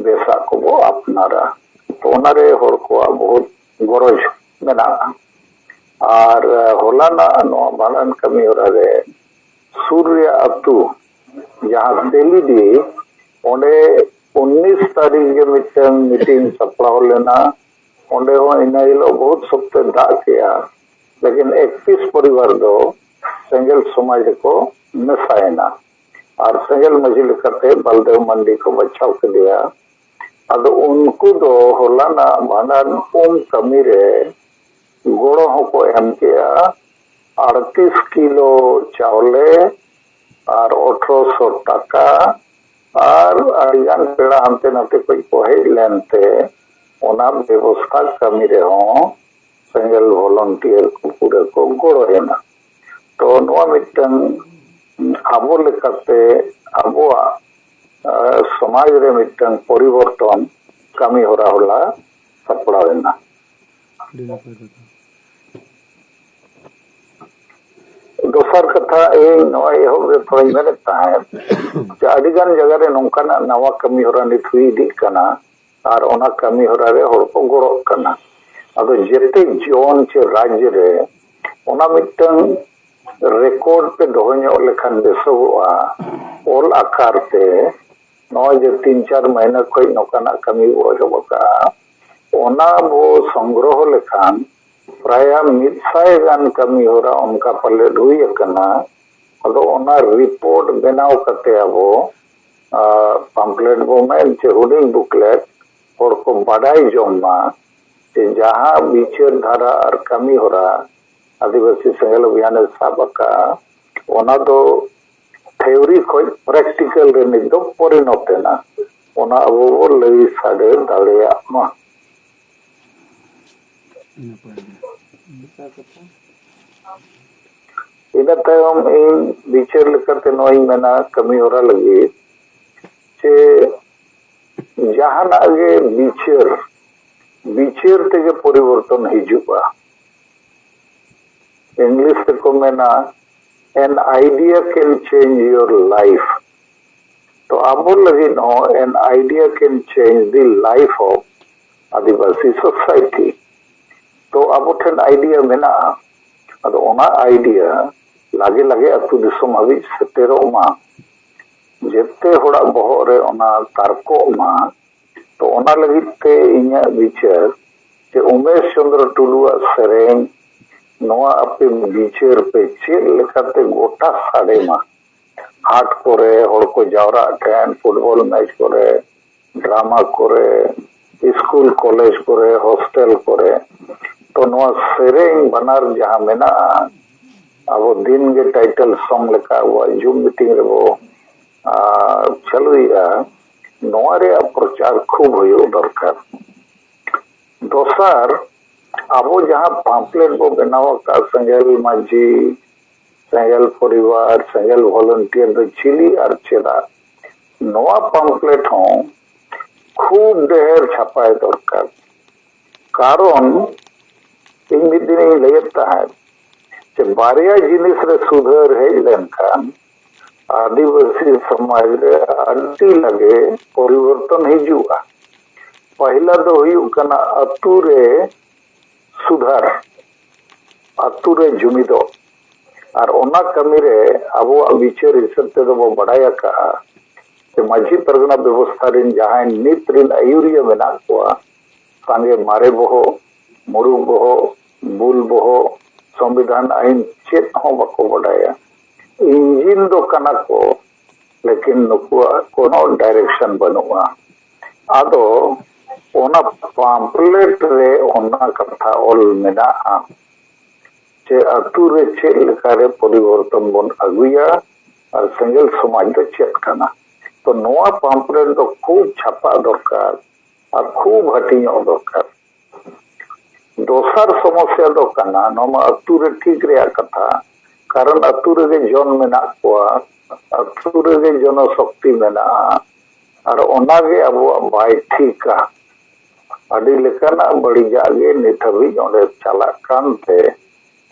ᱵᱮᱥᱟᱜ ᱠᱚᱵᱚ ᱟᱯᱱᱟᱨᱟ᱾ ᱛᱚ ᱚᱱᱟᱨᱮ ᱦᱚᱲ ᱠᱚᱣᱟᱜ ᱵᱚᱦᱩᱛ ᱜᱚᱨᱚᱡᱽ ᱢᱮᱱᱟᱜᱼᱟ᱾ ᱟᱨ ᱦᱚᱞᱟᱱᱟᱜ ᱱᱚᱣᱟ ᱵᱷᱟᱸᱰᱟᱱ ᱠᱟᱹᱢᱤ ᱦᱚᱨᱟ ᱨᱮ ᱥᱩᱨ ᱨᱮᱭᱟᱜ ᱟᱹᱛᱩ ᱡᱟᱦᱟᱸ ᱛᱮᱞᱤᱰᱤ, ᱚᱸᱰᱮ ᱩᱱᱤᱥ ᱛᱟᱹᱨᱤᱠᱷ ᱜᱮ ᱢᱤᱫᱴᱟᱝ ᱢᱤᱴᱤᱝ ᱥᱟᱯᱲᱟᱣ ᱞᱮᱱᱟ᱾ ᱚᱸᱰᱮ ᱦᱚᱸ ᱤᱱᱟᱹ ᱦᱤᱞᱳᱜ ᱵᱚᱦᱩᱛ ᱥᱚᱠᱛᱮ ᱫᱟᱜ ᱠᱮᱜᱼᱟ, ᱞᱮᱠᱤᱱ ᱮᱠᱛᱤᱥ ᱯᱚᱨᱤᱵᱟᱨ ᱫᱚ ᱥᱮᱸᱜᱮᱞ ᱥᱚᱢᱟᱡᱽ ᱨᱮᱠᱚ ᱢᱮᱥᱟᱭᱮᱱᱟ᱾ ᱟᱨ ᱥᱮᱸᱜᱮᱞ ᱢᱟᱹᱡᱷᱤ ᱞᱮᱠᱟᱛᱮ ᱵᱟᱞᱫᱮᱣ ᱢᱟᱱᱰᱤ ᱠᱚ ᱵᱟᱪᱷᱟᱣ ᱠᱮᱫᱮᱭᱟ᱾ ᱟᱫᱚ ᱩᱱᱠᱩ ᱫᱚ ᱦᱚᱞᱟᱱᱟᱜ ᱵᱷᱟᱸᱰᱟᱱ ᱩᱢ ᱠᱟᱹᱢᱤ ᱨᱮ ᱜᱚᱲᱚ ᱦᱚᱸᱠᱚ ᱮᱢ ᱠᱮᱜᱼᱟ᱾ ᱟᱴᱛᱨᱤᱥ ᱠᱤᱞᱳ ᱪᱟᱣᱞᱮ ᱟᱨ ᱟᱴᱷᱨᱚᱥᱚ ᱴᱟᱠᱟ ᱟᱨ ᱟᱹᱰᱤᱜᱟᱱ ᱯᱮᱲᱟ ᱦᱟᱱᱛᱮ ᱱᱟᱛᱮ ᱠᱷᱚᱱ ᱠᱚ ᱦᱮᱡ ᱞᱮᱱᱛᱮ ᱚᱱᱟ ᱵᱮᱵᱚᱥᱛᱷᱟ ᱠᱟᱹᱢᱤ ᱨᱮᱦᱚᱸ ᱥᱮᱸᱜᱮᱞ ᱵᱷᱚᱞᱚᱱᱴᱤᱭᱟᱨ ᱠᱚ ᱯᱩᱨᱟᱹ ᱠᱚ ᱜᱚᱲᱚᱭᱮᱱᱟ᱾ ᱛᱚ ᱱᱚᱣᱟ ᱢᱤᱫᱴᱟᱝ ᱟᱵᱚ ᱞᱮᱠᱟᱛᱮ ᱟᱵᱚᱣᱟᱜ ᱥᱚᱢᱟᱡᱽ ᱨᱮ ᱢᱤᱫᱴᱟᱝ ᱯᱚᱨᱤᱵᱚᱨᱛᱚᱱ ᱠᱟᱹᱢᱤ ᱦᱚᱨᱟ ᱦᱚᱞᱟ ᱥᱟᱯᱲᱟᱣ ᱮᱱᱟ᱾ ᱟᱹᱰᱤ ᱱᱟᱯᱟᱭ ᱠᱟᱛᱷᱟ᱾ ᱫᱚᱥᱟᱨ ᱠᱟᱛᱷᱟ, ᱤᱧ ᱱᱚᱜᱼᱚᱭ ᱮᱦᱚᱵ ᱨᱮ ᱛᱷᱚᱲᱟᱧ ᱢᱮᱱᱮᱫ ᱛᱟᱦᱮᱸᱫ ᱡᱮ ᱟᱹᱰᱤ ᱜᱟᱱ ᱡᱟᱭᱜᱟ ᱨᱮ ᱱᱚᱝᱠᱟᱱᱟᱜ ᱱᱟᱣᱟ ᱠᱟᱹᱢᱤ ᱦᱚᱨᱟ ᱱᱤᱛ ᱦᱩᱭ ᱤᱫᱤᱜ ᱠᱟᱱᱟ, ᱟᱨ ᱚᱱᱟ ᱠᱟᱹᱢᱤ ᱦᱚᱨᱟ ᱨᱮ ᱦᱚᱲ ᱠᱚ ᱜᱚᱲᱚᱜ ᱠᱟᱱᱟ᱾ ᱟᱫᱚ ᱡᱮᱛᱮ ᱡᱚᱱ ᱪᱮ ᱨᱟᱡᱽ ᱨᱮ ᱚᱱᱟ ᱢᱤᱫᱴᱟᱝ ᱨᱮᱠᱚᱨᱰ ᱯᱮ ᱫᱚᱦᱚ ᱧᱚᱜ ᱞᱮᱠᱷᱟᱱ ᱵᱮᱥᱚᱜᱚᱜᱼᱟ, ᱚᱞ ᱟᱠᱟᱨ ᱛᱮ᱾ ᱱᱚᱜᱼᱚᱭ ᱡᱮ ᱛᱤᱱ ᱪᱟᱨ ᱢᱟᱹᱦᱱᱟᱹ ᱠᱷᱚᱱ ᱱᱚᱝᱠᱟᱱᱟᱜ ᱠᱟᱹᱢᱤ ᱵᱚ ᱮᱦᱚᱵ ᱟᱠᱟᱫᱼᱟ, ᱚᱱᱟ ᱵᱚ ᱥᱚᱝᱜᱨᱚᱦᱚ ᱞᱮᱠᱷᱟᱱ ᱯᱨᱟᱭ ᱢᱤᱫ ᱥᱟᱭ ᱜᱟᱱ ᱠᱟᱹᱢᱤ ᱦᱚᱨᱟ ᱚᱱᱠᱟ ᱯᱟᱞᱮᱫ ᱦᱩᱭ ᱟᱠᱟᱱᱟ᱾ ᱟᱫᱚ ᱚᱱᱟ ᱨᱤᱯᱳᱨᱴ ᱵᱮᱱᱟᱣ ᱠᱟᱛᱮ ᱟᱵᱚ ᱯᱟᱢᱯᱞᱮᱴ ᱵᱚ ᱢᱮᱱ ᱪᱮ ᱦᱩᱰᱤᱧ ᱵᱩᱠᱞᱮᱴ ᱦᱚᱲ ᱠᱚ ᱵᱟᱰᱟᱭ ᱡᱚᱝ ᱢᱟ ᱡᱮ ᱡᱟᱦᱟᱸ ᱵᱤᱪᱟᱹᱨ ᱫᱷᱟᱨᱟ ᱟᱨ ᱠᱟᱹᱢᱤ ᱦᱚᱨᱟ ᱟᱹᱫᱤᱵᱟᱹᱥᱤ ᱥᱮᱸᱜᱮᱞ ᱚᱵᱷᱤᱭᱟᱱᱮ ᱥᱟᱵ ᱟᱠᱟᱫᱼᱟ, ᱚᱱᱟ ᱫᱚ ᱛᱷᱤᱣᱨᱤ ᱠᱷᱚᱱ ᱯᱨᱮᱠᱴᱤᱠᱮᱞ ᱨᱮ ᱱᱤᱛ ᱫᱚ ᱯᱚᱨᱤᱱᱚᱛ ᱮᱱᱟ᱾ ᱚᱱᱟ ᱟᱵᱚ ᱵᱚ ᱞᱟᱹᱭ ᱥᱟᱰᱮ ᱫᱟᱲᱮᱭᱟᱜ ᱢᱟ᱾ ᱤᱱᱟᱹ ᱛᱟᱭᱚᱢ ᱤᱧ ᱵᱤᱪᱟᱹᱨ ᱞᱮᱠᱟᱛᱮ ᱱᱚᱣᱟᱧ ᱢᱮᱱᱟ ᱠᱟᱹᱢᱤ ᱦᱚᱨᱟ ᱞᱟᱹᱜᱤᱫ ᱡᱮ ᱡᱟᱦᱟᱱᱟᱜ ᱜᱮ ᱵᱤᱪᱟᱹᱨ, ᱵᱤᱪᱟᱹᱨ ᱛᱮᱜᱮ ᱯᱚᱨᱤᱵᱚᱨᱛᱚᱱ ᱦᱤᱡᱩᱜᱼᱟ᱾ ᱤᱝᱞᱤᱥ ᱛᱮᱠᱚ ᱢᱮᱱᱟ, "An idea can change your life." ᱛᱚ ᱟᱵᱚ ᱞᱟᱹᱜᱤᱫ ᱦᱚᱸ an idea can change the life of Adivasi society᱾ ᱛᱚ ᱟᱵᱚ ᱴᱷᱮᱱ ᱟᱭᱰᱤᱭᱟ ᱢᱮᱱᱟᱜᱼᱟ, ᱟᱫᱚ ᱚᱱᱟ ᱟᱭᱰᱤᱭᱟ ᱞᱟᱜᱮ ᱞᱟᱜᱮ ᱟᱹᱛᱩ ᱫᱤᱥᱚᱢ ᱦᱟᱹᱵᱤᱡ ᱥᱮᱴᱮᱨᱚᱜ ᱢᱟ, ᱡᱮᱛᱮ ᱦᱚᱲᱟᱜ ᱵᱚᱦᱚᱜ ᱨᱮ ᱚᱱᱟ ᱛᱟᱨᱠᱚᱜ ᱢᱟ᱾ ᱛᱚ ᱚᱱᱟ ᱞᱟᱹᱜᱤᱫ ᱛᱮ ᱤᱧᱟᱹᱜ ᱵᱤᱪᱟᱹᱨ ᱡᱮ ᱩᱢᱮᱥ ᱪᱚᱸᱫᱽᱨᱚ ᱴᱩᱰᱩᱣᱟᱜ ᱥᱮᱨᱮᱧ ᱱᱚᱣᱟ ᱟᱯᱮ ᱵᱤᱪᱟᱹᱨ ᱯᱮ ᱪᱮᱫ ᱞᱮᱠᱟᱛᱮ ᱜᱚᱴᱟ ᱥᱟᱰᱮ ᱢᱟ, ᱦᱟᱴ ᱠᱚᱨᱮ ᱦᱚᱲ ᱠᱚ ᱡᱟᱣᱨᱟᱜ ᱴᱷᱮᱱ, ᱯᱷᱩᱴᱵᱚᱞ ᱢᱮᱪ ᱠᱚᱨᱮ, ᱰᱨᱟᱢᱟ ᱠᱚᱨᱮ, ᱥᱠᱩᱞ ᱠᱚᱞᱮᱡᱽ ᱠᱚᱨᱮ, ᱦᱳᱥᱴᱮᱞ ᱠᱚᱨᱮ, ᱛᱚ ᱱᱚᱣᱟ ᱥᱮᱨᱮᱧ ᱵᱟᱱᱟᱨ ᱡᱟᱦᱟᱸ ᱢᱮᱱᱟᱜᱼᱟ, ᱟᱵᱚ ᱫᱤᱱ ᱜᱮ ᱴᱟᱭᱴᱮᱞ ᱥᱚᱝ ᱞᱮᱠᱟ ᱟᱵᱚᱣᱟᱜ ᱡᱩᱢ ᱢᱤᱴᱤᱝ ᱨᱮᱵᱚ ᱟᱨ ᱪᱟᱹᱞᱩᱭᱮᱫᱼᱟ, ᱱᱚᱣᱟ ᱨᱮᱭᱟᱜ ᱯᱨᱚᱪᱟᱨ ᱠᱷᱩᱵ ᱦᱩᱭᱩᱜ ᱫᱚᱨᱠᱟᱨ᱾ ᱫᱚᱥᱟᱨ, ᱟᱵᱚ ᱡᱟᱦᱟᱸ ᱯᱟᱢᱯᱞᱮᱴ ᱵᱚ ᱵᱮᱱᱟᱣ ᱟᱠᱟᱫ, ᱥᱮᱸᱜᱮᱞ ᱢᱟᱹᱡᱷᱤ, ᱥᱮᱸᱜᱮᱞ ᱯᱚᱨᱤᱵᱟᱨ, ᱥᱮᱸᱜᱮᱞ ᱵᱷᱚᱞᱩᱱᱴᱤᱭᱟᱨ ᱫᱚ ᱪᱤᱞᱤ ᱟᱨ ᱪᱮᱫᱟᱜ, ᱱᱚᱣᱟ ᱯᱟᱢᱯᱞᱮᱴ ᱦᱚᱸ ᱠᱷᱩᱵ ᱰᱷᱮᱨ ᱪᱷᱟᱯᱟᱭ ᱫᱚᱨᱠᱟᱨ᱾ ᱠᱟᱨᱚᱱ ᱤᱧ ᱢᱤᱫ ᱫᱤᱱᱤᱧ ᱞᱟᱹᱭᱮᱫ ᱛᱟᱦᱮᱸᱫ ᱡᱮ ᱵᱟᱨᱭᱟ ᱡᱤᱱᱤᱥ ᱨᱮ ᱥᱩᱫᱷᱟᱹᱨ ᱦᱮᱡ ᱞᱮᱱᱠᱷᱟᱱ ᱟᱹᱫᱤᱵᱟᱹᱥᱤ ᱥᱚᱢᱟᱡᱽ ᱨᱮ ᱟᱹᱰᱤ ᱞᱟᱜᱮ ᱯᱚᱨᱤᱵᱚᱨᱛᱚᱱ ᱦᱤᱡᱩᱜᱼᱟ᱾ ᱯᱟᱹᱦᱤᱞᱟ ᱫᱚ ᱦᱩᱭᱩᱜ ᱠᱟᱱᱟ ᱟᱹᱛᱩ ᱨᱮ ᱥᱩᱫᱷᱟᱹᱨ, ᱟᱹᱛᱩ ᱨᱮ ᱡᱩᱢᱤᱫᱚᱜ᱾ ᱟᱨ ᱚᱱᱟ ᱠᱟᱹᱢᱤ ᱨᱮ ᱟᱵᱚᱣᱟᱜ ᱵᱤᱪᱟᱹᱨ ᱦᱤᱥᱟᱹᱵ ᱛᱮᱫᱚ ᱵᱚ ᱵᱟᱰᱟᱭ ᱟᱠᱟᱫᱼᱟ ᱡᱮ ᱢᱟᱹᱡᱷᱤ ᱯᱟᱨᱜᱟᱱᱟ ᱵᱮᱵᱚᱥᱛᱷᱟ ᱨᱮᱱ ᱡᱟᱦᱟᱸᱭ ᱱᱤᱛ ᱨᱮᱱ ᱟᱹᱭᱩᱨᱤᱭᱟᱹ ᱢᱮᱱᱟᱜ ᱠᱚᱣᱟ, ᱥᱟᱸᱜᱮ ᱢᱟᱨᱮ ᱵᱚᱦᱚᱜ, ᱢᱩᱨᱩᱠ ᱵᱚᱦᱚᱜ, ᱵᱩᱞ ᱵᱚᱦᱚᱜ, ᱥᱚᱝᱵᱤᱫᱷᱟᱱ ᱟᱹᱭᱤᱱ ᱪᱮᱫ ᱦᱚᱸ ᱵᱟᱠᱚ ᱵᱟᱰᱟᱭᱟ᱾ ᱤᱧᱡᱤᱱ ᱫᱚ ᱠᱟᱱᱟ ᱠᱚ, ᱞᱮᱠᱤᱱ ᱱᱩᱠᱩᱣᱟᱜ ᱠᱳᱱᱳ ᱰᱟᱭᱨᱮᱠᱥᱚᱱ ᱵᱟᱹᱱᱩᱜᱼᱟ᱾ ᱟᱫᱚ ᱚᱱᱟ ᱯᱟᱢᱯᱞᱮᱴ ᱨᱮ ᱚᱱᱟ ᱠᱟᱛᱷᱟ ᱚᱞ ᱢᱮᱱᱟᱜᱼᱟ ᱡᱮ ᱟᱹᱛᱩ ᱨᱮ ᱪᱮᱫ ᱞᱮᱠᱟᱨᱮ ᱯᱚᱨᱤᱵᱚᱨᱛᱚᱱ ᱵᱚᱱ ᱟᱹᱜᱩᱭᱟ ᱟᱨ ᱥᱮᱸᱜᱮᱞ ᱥᱚᱢᱟᱡᱽ ᱫᱚ ᱪᱮᱫ ᱠᱟᱱᱟ᱾ ᱛᱚ ᱱᱚᱣᱟ ᱯᱟᱢᱯᱞᱮᱴ ᱫᱚ ᱠᱷᱩᱵ ᱪᱷᱟᱯᱟ ᱫᱚᱨᱠᱟᱨ ᱟᱨ ᱠᱷᱩᱵ ᱦᱟᱹᱴᱤᱧᱚᱜ ᱫᱚᱨᱠᱟᱨ᱾ ᱫᱚᱥᱟᱨ ᱥᱚᱢᱚᱥᱭᱟ ᱫᱚ ᱠᱟᱱᱟ, ᱱᱚᱣᱟ ᱢᱟ ᱟᱹᱛᱩ ᱨᱮ ᱴᱷᱤᱠ ᱨᱮᱭᱟᱜ ᱠᱟᱛᱷᱟ, ᱠᱟᱨᱚᱱ ᱟᱹᱛᱩ ᱨᱮᱜᱮ ᱡᱚᱱ ᱢᱮᱱᱟᱜ ᱠᱚᱣᱟ, ᱟᱹᱛᱩ ᱨᱮᱜᱮ ᱡᱚᱱᱚ ᱥᱚᱠᱛᱤ ᱢᱮᱱᱟᱜᱼᱟ, ᱟᱨ ᱚᱱᱟᱜᱮ ᱟᱵᱚᱣᱟᱜ ᱵᱟᱭ ᱴᱷᱤᱠᱟ᱾ ᱟᱹᱰᱤ ᱞᱮᱠᱟᱱᱟᱜ ᱵᱟᱹᱲᱤᱡᱟᱜ ᱜᱮ ᱱᱤᱛ ᱦᱟᱹᱵᱤᱡ ᱚᱸᱰᱮ ᱪᱟᱞᱟᱜ ᱠᱟᱱᱛᱮ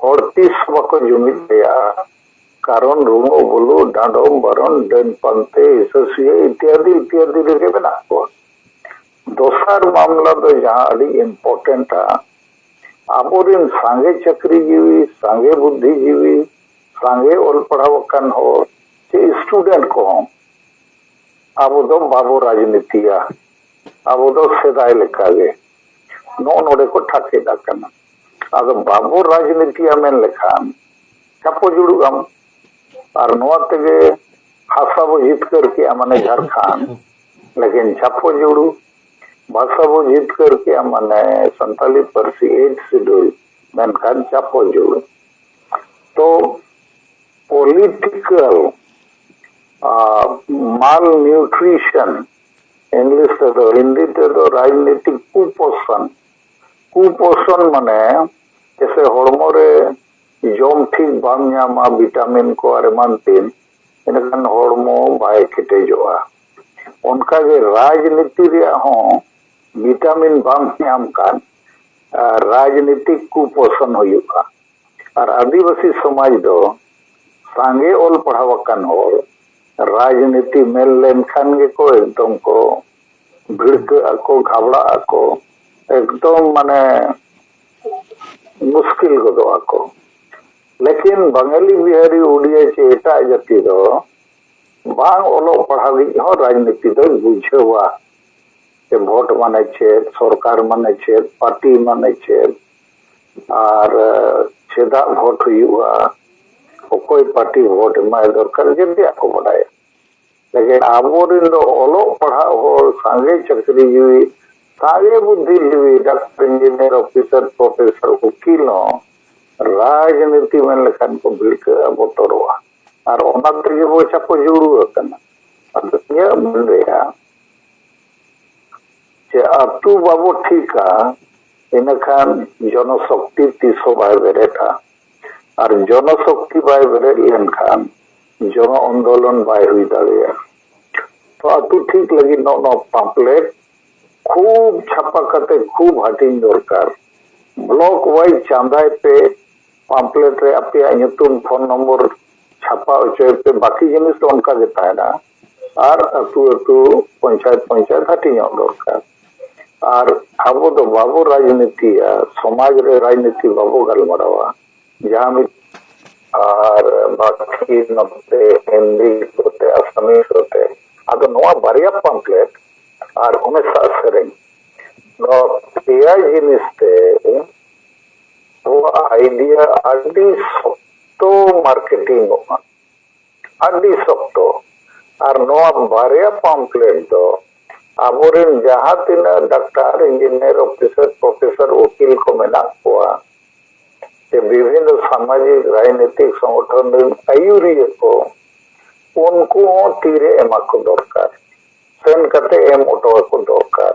ᱦᱚᱲ ᱛᱤᱥ ᱵᱟᱠᱚ ᱡᱩᱢᱤᱫ ᱫᱟᱲᱮᱭᱟᱜᱼᱟ᱾ ᱠᱟᱨᱚᱱ ᱨᱩᱢᱩᱜ ᱵᱩᱞᱩᱜ, ᱰᱟᱸᱰᱚᱢ ᱵᱟᱨᱚᱱ, ᱰᱟᱹᱱ ᱯᱟᱱᱛᱮ, ᱦᱤᱥᱟᱹ ᱥᱩᱭᱟᱹ ᱤᱛᱭᱟᱫᱤ ᱤᱛᱭᱟᱫᱤ ᱨᱮᱜᱮ ᱢᱮᱱᱟᱜ ᱠᱚᱣᱟ᱾ ᱫᱚᱥᱟᱨ ᱢᱟᱢᱞᱟ ᱫᱚ ᱡᱟᱦᱟᱸ ᱟᱹᱰᱤ ᱤᱢᱯᱚᱨᱴᱮᱱᱴᱟ, ᱟᱵᱚᱨᱮᱱ ᱥᱟᱸᱜᱮ ᱪᱟᱹᱠᱨᱤ ᱡᱤᱣᱤ, ᱥᱟᱸᱜᱮ ᱵᱩᱫᱽᱫᱷᱤ ᱡᱤᱣᱤ, ᱥᱟᱸᱜᱮ ᱚᱞ ᱯᱟᱲᱦᱟᱣ ᱟᱠᱟᱱ ᱦᱚᱲ ᱪᱮ ᱥᱴᱩᱰᱮᱱᱴ ᱠᱚᱦᱚᱸ ᱟᱵᱚ ᱫᱚ ᱵᱟᱵᱚ ᱨᱟᱡᱽᱱᱤᱛᱤᱭᱟ, ᱟᱵᱚ ᱫᱚ ᱥᱮᱫᱟᱭ ᱞᱮᱠᱟᱜᱮ ᱱᱚᱜᱼᱚ ᱱᱚᱰᱮ ᱠᱚ ᱴᱷᱟᱠᱮᱫ ᱟᱠᱟᱱᱟ᱾ ᱟᱫᱚ ᱵᱟᱵᱚ ᱨᱟᱡᱽᱱᱤᱛᱤᱭᱟ ᱢᱮᱱ ᱞᱮᱠᱷᱟᱱ ᱪᱟᱯᱚ ᱡᱩᱲᱩᱜ ᱟᱢ, ᱟᱨ ᱱᱚᱣᱟ ᱛᱮᱜᱮ ᱦᱟᱥᱟ ᱵᱚ ᱡᱤᱛᱠᱟᱹᱨ ᱠᱮᱜᱼᱟ, ᱢᱟᱱᱮ ᱡᱷᱟᱲᱠᱷᱚᱸᱰ, ᱞᱮᱠᱤᱱ ᱪᱟᱯᱚ ᱡᱩᱲᱩ ᱵᱷᱟᱥᱟ ᱵᱚ ᱡᱤᱛᱠᱟᱹᱨ ᱠᱮᱜᱼᱟ, ᱢᱟᱱᱮ ᱥᱟᱱᱛᱟᱞᱤ ᱯᱟᱹᱨᱥᱤ eighth schedule, ᱢᱮᱱᱠᱷᱟᱱ ᱪᱟᱯᱚ ᱡᱩᱲᱩ᱾ ᱛᱚ political malnutrition, English ᱛᱮᱫᱚ, ᱦᱤᱱᱫᱤ ᱛᱮᱫᱚ ᱨᱟᱡᱽᱱᱤᱛᱤᱠ ᱠᱩᱯᱳᱥᱚᱱ᱾ ᱠᱩᱯᱳᱥᱚᱱ ᱢᱟᱱᱮ ᱡᱮᱥᱮ ᱦᱚᱲᱢᱚ ᱨᱮ ᱡᱚᱢ ᱴᱷᱤᱠ ᱵᱟᱢ ᱧᱟᱢᱟ, ᱵᱷᱤᱴᱟᱢᱤᱱ ᱠᱚ ᱟᱨ ᱮᱢᱟᱱ ᱛᱮᱱ, ᱮᱱᱠᱷᱟᱱ ᱦᱚᱲᱢᱚ ᱵᱟᱭ ᱠᱮᱴᱮᱡᱚᱜᱼᱟ᱾ ᱚᱱᱠᱟᱜᱮ ᱨᱟᱡᱽᱱᱤᱛᱤ ᱨᱮᱭᱟᱜ ᱦᱚᱸ ᱵᱷᱤᱴᱟᱢᱤᱱ ᱵᱟᱢ ᱧᱟᱢ ᱠᱷᱟᱱ, ᱟᱨ ᱨᱟᱡᱽᱱᱤᱛᱤᱠ ᱠᱩᱯᱳᱥᱚᱱ ᱦᱩᱭᱩᱜᱼᱟ᱾ ᱟᱨ ᱟᱹᱫᱤᱵᱟᱹᱥᱤ ᱥᱚᱢᱟᱡᱽ ᱫᱚ ᱥᱟᱸᱜᱮ ᱚᱞ ᱯᱟᱲᱦᱟᱣ ᱟᱠᱟᱱ ᱦᱚᱲ ᱨᱟᱡᱽᱱᱤᱛᱤ ᱢᱮᱱ ᱞᱮᱱᱠᱷᱟᱱ ᱜᱮᱠᱚ ᱮᱠᱫᱚᱢ ᱠᱚ ᱵᱷᱤᱲᱠᱟᱹᱜ ᱟᱠᱚ, ᱜᱷᱟᱵᱲᱟᱜ ᱟᱠᱚ, ᱮᱠᱫᱚᱢ ᱢᱟᱱᱮ ᱢᱩᱥᱠᱤᱞ ᱜᱚᱫᱚᱜ ᱟᱠᱚ᱾ ᱞᱮᱠᱤᱱ ᱵᱟᱝᱟᱞᱤ, ᱵᱤᱦᱟᱨᱤ, ᱩᱰᱤᱭᱟ ᱪᱮ ᱮᱴᱟᱜ ᱡᱟᱹᱛᱤ ᱫᱚ ᱵᱟᱝ ᱚᱞᱚᱜ ᱯᱟᱲᱦᱟᱣ ᱜᱮ ᱦᱚᱸ ᱨᱟᱡᱽᱱᱤᱛᱤ ᱫᱚᱭ ᱵᱩᱡᱷᱟᱹᱣᱟ᱾ ᱡᱮ ᱵᱷᱳᱴ ᱢᱟᱱᱮ ᱪᱮᱫ, ᱥᱚᱨᱠᱟᱨ ᱢᱟᱱᱮ ᱪᱮᱫ, ᱯᱟᱨᱴᱤ ᱢᱟᱱᱮ ᱪᱮᱫ, ᱟᱨ ᱪᱮᱫᱟᱜ ᱵᱷᱳᱴ ᱦᱩᱭᱩᱜᱼᱟ, ᱚᱠᱚᱭ ᱯᱟᱨᱴᱤ ᱵᱷᱳᱴ ᱮᱢᱟᱭ ᱫᱚᱨᱠᱟᱨ, ᱡᱮᱛᱮᱭᱟᱜ ᱠᱚ ᱵᱟᱰᱟᱭᱟ᱾ ᱞᱮᱠᱤᱱ ᱟᱵᱚᱨᱮᱱ ᱫᱚ ᱚᱞᱚᱜ ᱯᱟᱲᱦᱟᱜ ᱦᱚᱲ, ᱥᱟᱸᱜᱮ ᱪᱟᱹᱠᱨᱤ ᱡᱤᱣᱤ, ᱥᱟᱸᱜᱮ ᱵᱩᱫᱽᱫᱷᱤ ᱡᱤᱣᱤ, ᱰᱟᱠᱛᱟᱨ, ᱤᱧᱡᱤᱱᱤᱭᱟᱨ, ᱚᱯᱷᱤᱥᱟᱨ, ᱯᱨᱚᱯᱷᱮᱥᱚᱨ, ᱩᱠᱤᱞ ᱦᱚᱸ ᱨᱟᱡᱽᱱᱤᱛᱤ ᱢᱮᱱ ᱞᱮᱠᱷᱟᱱ ᱠᱚ ᱵᱷᱤᱲᱠᱟᱹᱜᱼᱟ, ᱵᱚᱛᱚᱨᱚᱜᱼᱟ᱾ ᱟᱨ ᱚᱱᱟ ᱛᱮᱜᱮ ᱵᱚ ᱪᱟᱯᱚ ᱡᱩᱲᱩ ᱟᱠᱟᱱᱟ᱾ ᱟᱫᱚ ᱤᱧᱟᱹᱜ ᱢᱮᱱ ᱞᱟᱹᱭᱟ ᱡᱮ ᱟᱹᱛᱩ ᱵᱟᱵᱚ ᱴᱷᱤᱠᱟ, ᱤᱱᱟᱹᱠᱷᱟᱱ ᱡᱚᱱᱚᱥᱚᱠᱛᱤ ᱛᱤᱥ ᱦᱚᱸ ᱵᱟᱭ ᱵᱮᱨᱮᱫᱼᱟ᱾ ᱟᱨ ᱡᱚᱱᱚᱥᱚᱠᱛᱤ ᱵᱟᱭ ᱵᱮᱨᱮᱫ ᱞᱮᱱᱠᱷᱟᱱ ᱡᱚᱱᱚ ᱟᱱᱫᱳᱞᱚᱱ ᱵᱟᱭ ᱦᱩᱭ ᱫᱟᱲᱮᱭᱟᱜᱼᱟ᱾ ᱛᱚ ᱟᱹᱛᱩ ᱴᱷᱤᱠ ᱞᱟᱹᱜᱤᱫ ᱱᱚᱜᱼᱚ ᱱᱚᱣᱟ ᱯᱟᱢᱯᱞᱮᱴ ᱠᱷᱩᱵ ᱪᱷᱟᱯᱟ ᱠᱟᱛᱮ ᱠᱷᱩᱵ ᱦᱟᱹᱴᱤᱧ ᱫᱚᱨᱠᱟᱨ᱾ ᱵᱞᱚᱠ ᱣᱟᱭᱤᱡ ᱪᱟᱸᱫᱟᱭ ᱯᱮ, ᱯᱟᱢᱯᱞᱮᱴ ᱨᱮ ᱟᱯᱮᱭᱟᱜ ᱧᱩᱛᱩᱢ, ᱯᱷᱳᱱ ᱱᱚᱢᱵᱚᱨ ᱪᱷᱟᱯᱟ ᱦᱚᱪᱚᱭ ᱯᱮ, ᱵᱟᱹᱠᱤ ᱡᱤᱱᱤᱥ ᱫᱚ ᱚᱱᱠᱟ ᱜᱮ ᱛᱟᱦᱮᱱᱟ᱾ ᱟᱨ ᱟᱹᱛᱩ ᱟᱹᱛᱩ, ᱯᱚᱧᱪᱟᱭᱮᱛ ᱯᱚᱧᱪᱟᱭᱮᱛ ᱦᱟᱹᱴᱤᱧᱚᱜ ᱫᱚᱨᱠᱟᱨ᱾ ᱟᱨ ᱟᱵᱚ ᱫᱚ ᱵᱟᱵᱚ ᱨᱟᱡᱽᱱᱤᱛᱤᱭᱟ, ᱥᱚᱢᱟᱡᱽ ᱨᱮ ᱨᱟᱡᱽᱱᱤᱛᱤ ᱵᱟᱵᱚ ᱜᱟᱞᱢᱟᱨᱟᱣᱟ᱾ ᱡᱟᱦᱟᱸ ᱢᱤᱫ ᱟᱨ ᱵᱟᱹᱠᱤ ᱱᱚᱛᱮ ᱦᱤᱱᱫᱤ ᱠᱚᱛᱮ, ᱟᱥᱟᱢᱤ ᱠᱚᱛᱮ, ᱟᱫᱚ ᱱᱚᱣᱟ ᱵᱟᱨᱭᱟ ᱯᱟᱢᱯᱞᱮᱴ ᱟᱨ ᱦᱚᱢᱮᱥᱟ ᱥᱮᱨᱮᱧ, ᱱᱚᱣᱟ ᱯᱮᱭᱟ ᱡᱤᱱᱤᱥ ᱛᱮ ᱟᱵᱚᱣᱟᱜ ᱟᱭᱰᱤᱭᱟ ᱟᱹᱰᱤ ᱥᱚᱠᱛᱚ ᱢᱟᱨᱠᱮᱴᱤᱝ ᱚᱜᱼᱟ, ᱟᱹᱰᱤ ᱥᱚᱠᱛᱚ᱾ ᱟᱨ ᱱᱚᱣᱟ ᱵᱟᱨᱭᱟ ᱯᱟᱢᱯᱞᱮᱴ ᱫᱚ ᱟᱵᱚᱨᱮᱱ ᱡᱟᱦᱟᱸ ᱛᱤᱱᱟᱹᱜ ᱰᱟᱠᱛᱟᱨ, ᱤᱧᱡᱤᱱᱤᱭᱟᱨ, ᱚᱯᱷᱤᱥᱟᱨ, ᱯᱨᱚᱯᱷᱮᱥᱚᱨ, ᱩᱠᱤᱞ ᱠᱚ ᱢᱮᱱᱟᱜ ᱠᱚᱣᱟ, ᱥᱮ ᱵᱤᱵᱷᱤᱱᱱᱚ ᱥᱟᱢᱟᱡᱤᱠ ᱨᱟᱡᱽᱱᱤᱛᱤᱠ ᱥᱚᱝᱜᱚᱴᱷᱚᱱ ᱨᱮᱱ ᱟᱹᱭᱩᱨᱤᱭᱟᱹ ᱠᱚ, ᱩᱱᱠᱩ ᱦᱚᱸ ᱛᱤᱨᱮ ᱮᱢᱟ ᱠᱚ ᱫᱚᱨᱠᱟᱨ, ᱥᱮᱱ ᱠᱟᱛᱮ ᱮᱢ ᱦᱚᱴᱚ ᱟᱠᱚ ᱫᱚᱨᱠᱟᱨ᱾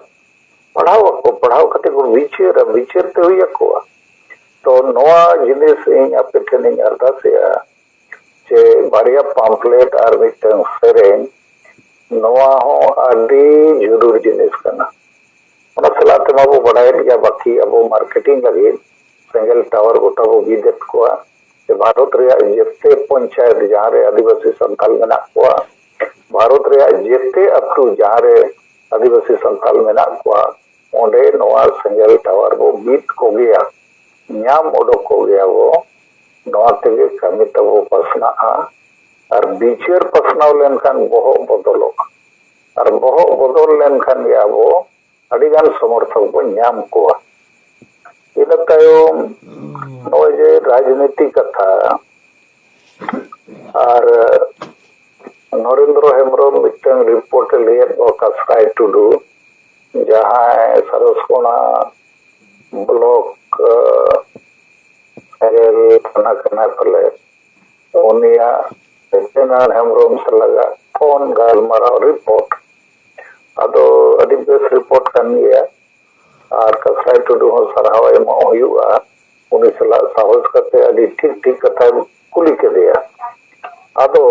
ᱯᱟᱲᱦᱟᱣ ᱟᱠᱚ, ᱯᱟᱲᱦᱟᱣ ᱠᱟᱛᱮ ᱠᱚ ᱵᱤᱪᱟᱹᱨᱟ, ᱵᱤᱪᱟᱹᱨ ᱛᱮ ᱦᱩᱭ ᱟᱠᱚᱣᱟ᱾ ᱛᱚ ᱱᱚᱣᱟ ᱡᱤᱱᱤᱥ ᱤᱧ ᱟᱯᱮ ᱴᱷᱮᱱᱤᱧ ᱟᱨᱫᱟᱥᱮᱜᱼᱟ, ᱪᱮ ᱵᱟᱨᱭᱟ ᱯᱟᱢᱯᱞᱮᱴ ᱟᱨ ᱢᱤᱫᱴᱟᱝ ᱥᱮᱨᱮᱧ, ᱱᱚᱣᱟ ᱦᱚᱸ ᱟᱹᱰᱤ ᱡᱚᱨᱩᱨ ᱡᱤᱱᱤᱥ ᱠᱟᱱᱟ᱾ ᱚᱱᱟ ᱥᱟᱞᱟᱜ ᱛᱮᱢᱟ ᱵᱚ ᱵᱟᱰᱟᱭᱮᱫ ᱜᱮᱭᱟ, ᱵᱟᱹᱠᱤ ᱟᱵᱚ ᱢᱟᱨᱠᱮᱴᱤᱝ ᱞᱟᱹᱜᱤᱫ ᱥᱮᱸᱜᱮᱞ ᱴᱟᱣᱟᱨ ᱜᱚᱴᱟ ᱵᱚ ᱵᱤᱫ ᱮᱫ ᱠᱚᱣᱟ᱾ ᱥᱮ ᱵᱷᱟᱨᱚᱛ ᱨᱮᱭᱟᱜ ᱡᱮᱛᱮ ᱯᱚᱧᱪᱟᱭᱮᱛ ᱡᱟᱦᱟᱸ ᱨᱮ ᱟᱹᱫᱤᱵᱟᱹᱥᱤ ᱥᱟᱱᱛᱟᱞ ᱢᱮᱱᱟᱜ ᱠᱚᱣᱟ, ᱵᱷᱟᱨᱚᱛ ᱨᱮᱭᱟᱜ ᱡᱮᱛᱮ ᱟᱹᱛᱩ ᱡᱟᱦᱟᱸ ᱨᱮ ᱟᱹᱫᱤᱵᱟᱹᱥᱤ ᱥᱟᱱᱛᱟᱞ ᱢᱮᱱᱟᱜ ᱠᱚᱣᱟ, ᱚᱸᱰᱮ ᱱᱚᱣᱟ ᱥᱮᱸᱜᱮᱞ ᱴᱟᱣᱟᱨ ᱵᱚ ᱵᱤᱫ ᱠᱚᱜᱮᱭᱟ, ᱧᱟᱢ ᱚᱰᱚᱠ ᱠᱚᱜᱮᱭᱟ ᱵᱚ᱾ ᱱᱚᱣᱟ ᱛᱮᱜᱮ ᱠᱟᱹᱢᱤ ᱛᱟᱵᱚ ᱯᱟᱥᱱᱟᱜᱼᱟ᱾ ᱟᱨ ᱵᱤᱪᱟᱹᱨ ᱯᱟᱥᱱᱟᱣ ᱞᱮᱱᱠᱷᱟᱱ ᱵᱚᱦᱚᱜ ᱵᱚᱫᱚᱞᱚᱜᱼᱟ, ᱟᱨ ᱵᱚᱦᱚᱜ ᱵᱚᱫᱚᱞ ᱞᱮᱱᱠᱷᱟᱱ ᱜᱮ ᱟᱵᱚ ᱟᱹᱰᱤᱜᱟᱱ ᱥᱚᱢᱚᱨᱛᱷᱚᱠ ᱵᱚᱱ ᱧᱟᱢ ᱠᱚᱣᱟ᱾ ᱤᱱᱟᱹ ᱛᱟᱭᱚᱢ ᱱᱚᱜᱼᱚᱭ ᱡᱮ ᱨᱟᱡᱽᱱᱤᱛᱤ ᱠᱟᱛᱷᱟ, ᱟᱨ ᱱᱚᱨᱮᱱᱫᱨᱚ ᱦᱮᱢᱵᱨᱚᱢ ᱢᱤᱫᱴᱟᱝ ᱨᱤᱯᱳᱨᱴ ᱮ ᱞᱟᱹᱭᱮᱫ ᱠᱚᱣᱟ, ᱠᱟᱥᱨᱟᱭ ᱴᱩᱰᱩ, ᱡᱟᱦᱟᱸᱭ ᱥᱟᱨᱚᱥᱠᱳᱱᱟ ᱵᱞᱚᱠ, ᱟᱸ, ᱥᱮᱸᱜᱮᱞ ᱛᱷᱟᱱᱟ ᱠᱟᱱᱟᱭ ᱯᱟᱞᱮ, ᱩᱱᱤᱭᱟᱜ ᱥᱚᱛᱭᱚᱱᱟᱨᱟᱭᱚᱬ ᱦᱮᱢᱵᱨᱚᱢ ᱥᱟᱞᱟᱜᱟᱜ ᱯᱷᱳᱱ ᱜᱟᱞᱢᱟᱨᱟᱣ ᱨᱤᱯᱳᱨᱴ᱾ ᱟᱫᱚ ᱟᱹᱰᱤ ᱵᱮᱥ ᱨᱤᱯᱳᱨᱴ ᱠᱟᱱ ᱜᱮᱭᱟ, ᱟᱨ ᱠᱟᱥᱨᱟᱭ ᱴᱩᱰᱩ ᱦᱚᱸ ᱥᱟᱨᱦᱟᱣ ᱮᱢᱚᱜ ᱦᱩᱭᱩᱜᱼᱟ᱾ ᱩᱱᱤ ᱥᱟᱞᱟᱜ ᱥᱟᱦᱚᱥ ᱠᱟᱛᱮ ᱟᱹᱰᱤ ᱴᱷᱤᱠ ᱴᱷᱤᱠ ᱠᱟᱛᱷᱟᱭ ᱠᱩᱞᱤ ᱠᱮᱫᱮᱭᱟ᱾ ᱟᱫᱚ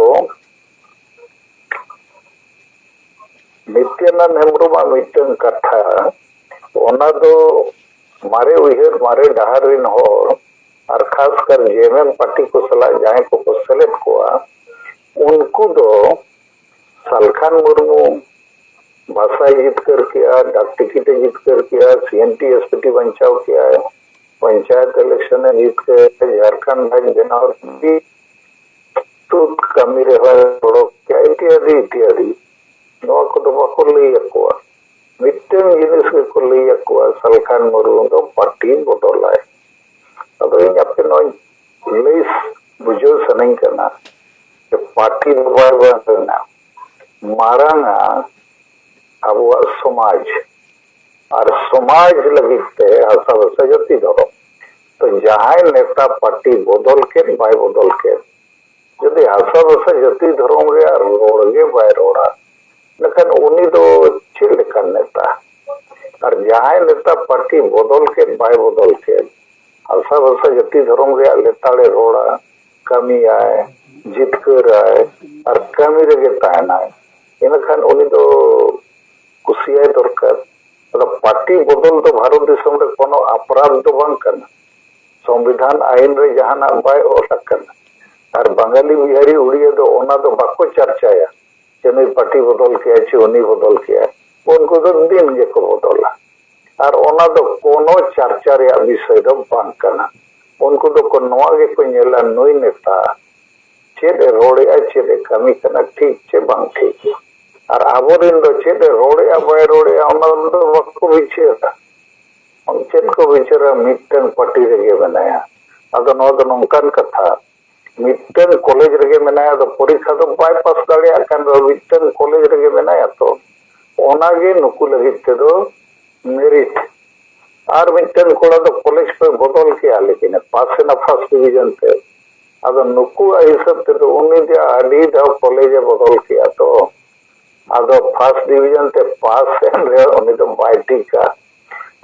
ᱱᱤᱛᱭᱟᱱᱟᱱᱫ ᱦᱮᱢᱵᱨᱚᱢᱟᱜ ᱢᱤᱫᱴᱟᱝ ᱠᱟᱛᱷᱟ, ᱚᱱᱟ ᱫᱚ ᱢᱟᱨᱮ ᱩᱭᱦᱟᱹᱨ, ᱢᱟᱨᱮ ᱰᱟᱦᱟᱨ ᱨᱮᱱ ᱦᱚᱲ, ᱟᱨ ᱠᱷᱟᱥ ᱠᱟᱨ ᱡᱮ ᱮᱢ ᱮᱢ ᱯᱟᱨᱴᱤ ᱠᱚ ᱥᱟᱞᱟᱜ ᱡᱟᱦᱟᱸᱭ ᱠᱚᱠᱚ ᱥᱮᱞᱮᱫ ᱠᱚᱣᱟ, ᱩᱱᱠᱩ ᱫᱚ ᱥᱟᱞᱠᱷᱟᱱ ᱢᱩᱨᱢᱩ ᱵᱷᱟᱥᱟᱭ ᱡᱤᱛᱠᱟᱹᱨ ᱠᱮᱜᱼᱟ, ᱰᱟᱠ ᱴᱤᱠᱤᱴ ᱮ ᱡᱤᱛᱠᱟᱹᱨ ᱠᱮᱜᱼᱟ, ᱥᱤ N T S P T ᱵᱟᱧᱪᱟᱣ ᱠᱮᱜᱼᱟ, ᱯᱚᱧᱪᱟᱭᱮᱛ ᱤᱞᱮᱠᱥᱚᱱ ᱮ ᱡᱤᱛᱠᱟᱹᱨ, ᱡᱷᱟᱲᱠᱷᱚᱸᱰ ᱨᱟᱡᱽ ᱵᱮᱱᱟᱣ ᱞᱟᱹᱜᱤᱫ ᱛᱩᱫ ᱠᱟᱹᱢᱤ ᱨᱮᱦᱚᱸᱭ ᱜᱚᱲᱚ ᱠᱮᱜᱼᱟ, ᱤᱛᱤᱭᱟᱫᱤ ᱤᱛᱤᱭᱟᱫᱤ᱾ ᱱᱚᱣᱟ ᱠᱚᱫᱚ ᱵᱟᱠᱚ ᱞᱟᱹᱭ ᱟᱠᱚᱣᱟ᱾ ᱢᱤᱫᱴᱟᱝ ᱡᱤᱱᱤᱥ ᱜᱮᱠᱚ ᱞᱟᱹᱭ ᱟᱠᱚᱣᱟ, ᱥᱟᱞᱠᱷᱟᱱ ᱢᱩᱨᱢᱩ ᱫᱚ ᱯᱟᱨᱴᱤ ᱵᱚᱫᱚᱞᱟᱭ᱾ ᱟᱫᱚ ᱤᱧ ᱟᱯᱮ ᱱᱚᱣᱟᱧ ᱞᱟᱹᱭ ᱵᱩᱡᱷᱟᱹᱣ ᱥᱟᱱᱟᱧ ᱠᱟᱱᱟ ᱡᱮ ᱯᱟᱨᱴᱤ ᱫᱚ ᱵᱟᱭ ᱵᱚᱫᱚᱞᱟ᱾ ᱢᱟᱨᱟᱝ ᱟ ᱟᱵᱚᱣᱟᱜ ᱥᱚᱢᱟᱡᱽ, ᱟᱨ ᱥᱚᱢᱟᱡᱽ ᱞᱟᱹᱜᱤᱫ ᱛᱮ ᱦᱟᱥᱟ ᱵᱷᱟᱥᱟ ᱡᱟᱹᱛᱤ ᱫᱷᱚᱨᱚᱢ᱾ ᱛᱚ ᱡᱟᱦᱟᱸᱭ ᱱᱮᱛᱟ ᱯᱟᱨᱴᱤ ᱵᱚᱫᱚᱞ ᱠᱮᱫ ᱵᱟᱭ ᱵᱚᱫᱚᱞ ᱠᱮᱫ, ᱡᱩᱫᱤ ᱦᱟᱥᱟ ᱵᱷᱟᱥᱟ ᱡᱟᱹᱛᱤ ᱫᱷᱚᱨᱚᱢ ᱨᱮᱭᱟᱜ ᱨᱚᱲ ᱜᱮ ᱵᱟᱭ ᱨᱚᱲᱟ, ᱮᱱᱠᱷᱟᱱ ᱩᱱᱤ ᱫᱚ ᱪᱮᱫ ᱞᱮᱠᱟᱱ ᱱᱮᱛᱟ? ᱟᱨ ᱡᱟᱦᱟᱸᱭ ᱱᱮᱛᱟ ᱯᱟᱨᱴᱤ ᱵᱚᱫᱚᱞ ᱠᱮᱫ ᱵᱟᱭ ᱵᱚᱫᱚᱞ ᱠᱮᱫ, ᱦᱟᱥᱟ ᱵᱷᱟᱥᱟ ᱡᱟᱹᱛᱤ ᱫᱷᱚᱨᱚᱢ ᱨᱮᱭᱟᱜ ᱞᱮᱛᱟᱲᱮ ᱨᱚᱲᱟ, ᱠᱟᱹᱢᱤᱭᱟᱭ, ᱡᱤᱛᱠᱟᱹᱨᱟᱭ, ᱟᱨ ᱠᱟᱹᱢᱤ ᱨᱮᱜᱮ ᱛᱟᱦᱮᱱᱟᱭ, ᱤᱱᱟᱹᱠᱷᱟᱱ ᱩᱱᱤ ᱫᱚ ᱠᱩᱥᱤᱭᱟᱭ ᱫᱚᱨᱠᱟᱨ᱾ ᱟᱫᱚ ᱯᱟᱨᱴᱤ ᱵᱚᱫᱚᱞ ᱫᱚ ᱵᱷᱟᱨᱚᱛ ᱫᱤᱥᱚᱢ ᱨᱮ ᱠᱳᱱᱳ ᱟᱯᱨᱟᱫᱷ ᱫᱚ ᱵᱟᱝ ᱠᱟᱱᱟ᱾ ᱥᱚᱝᱵᱤᱫᱷᱟᱱ ᱟᱭᱤᱱ ᱨᱮ ᱡᱟᱦᱟᱱᱟᱜ ᱵᱟᱭ ᱚᱞ ᱟᱠᱟᱱᱟ᱾ ᱟᱨ ᱵᱟᱝᱜᱟᱞᱤ, ᱵᱤᱦᱟᱨᱤ, ᱩᱲᱤᱭᱟ ᱫᱚ ᱚᱱᱟ ᱫᱚ ᱵᱟᱠᱚ ᱪᱟᱨᱪᱟᱭᱟ, ᱪᱮ ᱱᱩᱭ ᱯᱟᱨᱴᱤ ᱵᱚᱫᱚᱞ ᱠᱮᱜᱼᱟᱭ ᱪᱮ ᱩᱱᱤ ᱵᱚᱫᱚᱞ ᱠᱮᱜᱼᱟᱭ᱾ ᱩᱱᱠᱩ ᱫᱚ ᱫᱤᱱ ᱜᱮᱠᱚ ᱵᱚᱫᱚᱞᱟ᱾ ᱟᱨ ᱚᱱᱟ ᱫᱚ ᱠᱳᱱᱳ ᱪᱟᱨᱪᱟ ᱨᱮᱭᱟᱜ ᱵᱤᱥᱚᱭ ᱫᱚ ᱵᱟᱝ ᱠᱟᱱᱟ᱾ ᱩᱱᱠᱩ ᱫᱚᱠᱚ ᱱᱚᱣᱟ ᱜᱮᱠᱚ ᱧᱮᱞᱟ, ᱱᱩᱭ ᱱᱮᱛᱟ ᱪᱮᱫ ᱮ ᱨᱚᱲᱮᱜᱼᱟ, ᱪᱮᱫ ᱮ ᱠᱟᱹᱢᱤ ᱠᱟᱱᱟ, ᱴᱷᱤᱠ ᱪᱮ ᱵᱟᱝ ᱴᱷᱤᱠ᱾ ᱟᱨ ᱟᱵᱚᱨᱮᱱ ᱫᱚ ᱪᱮᱫ ᱮ ᱨᱚᱲᱮᱜᱼᱟ, ᱵᱟᱭ ᱨᱚᱲᱮᱜᱼᱟ, ᱚᱱᱟ ᱫᱚ ᱵᱟᱠᱚ ᱵᱤᱪᱟᱹᱨᱟ᱾ ᱪᱮᱫ ᱠᱚ ᱵᱤᱪᱟᱹᱨᱟ? ᱢᱤᱫᱴᱟᱝ ᱯᱟᱨᱴᱤ ᱨᱮᱜᱮ ᱢᱮᱱᱟᱭᱟ᱾ ᱟᱫᱚ ᱱᱚᱣᱟ ᱫᱚ ᱱᱚᱝᱠᱟᱱ ᱠᱟᱛᱷᱟ, ᱢᱤᱫᱴᱟᱝ ᱠᱚᱞᱮᱡᱽ ᱨᱮᱜᱮ ᱢᱮᱱᱟᱭᱟ, ᱟᱫᱚ ᱯᱚᱨᱤᱠᱠᱷᱟ ᱫᱚ ᱵᱟᱭ ᱯᱟᱥ ᱫᱟᱲᱮᱭᱟᱜ ᱠᱟᱱ ᱨᱮᱦᱚᱸ ᱢᱤᱫᱴᱟᱝ ᱠᱚᱞᱮᱡᱽ ᱨᱮᱜᱮ ᱢᱮᱱᱟᱭᱟ ᱛᱚ, ᱚᱱᱟᱜᱮ ᱱᱩᱠᱩ ᱞᱟᱹᱜᱤᱫ ᱛᱮᱫᱚ ᱢᱮᱨᱤᱴ᱾ ᱟᱨ ᱢᱤᱫᱴᱟᱝ ᱠᱚᱲᱟ ᱫᱚ ᱠᱚᱞᱮᱡᱽ ᱠᱚᱭ ᱵᱚᱫᱚᱞ ᱠᱮᱜᱼᱟ, ᱞᱮᱠᱤᱱ ᱮ ᱯᱟᱥ ᱮᱱᱟ ᱯᱷᱟᱥᱴ ᱰᱤᱵᱤᱡᱚᱱ ᱛᱮ᱾ ᱟᱫᱚ ᱱᱩᱠᱩᱣᱟᱜ ᱦᱤᱥᱟᱹᱵ ᱛᱮᱫᱚ ᱩᱱᱤ ᱫᱚ ᱟᱹᱰᱤ ᱫᱷᱟᱣ ᱠᱚᱞᱮᱡᱽ ᱮ ᱵᱚᱫᱚᱞ ᱠᱮᱜᱼᱟ ᱛᱚ, ᱟᱫᱚ ᱯᱷᱟᱥᱴ ᱰᱤᱵᱤᱡᱚᱱ ᱛᱮ ᱯᱟᱥ ᱮᱱ ᱨᱮᱦᱚᱸ ᱩᱱᱤ ᱫᱚ ᱵᱟᱭ ᱴᱷᱤᱠᱟ᱾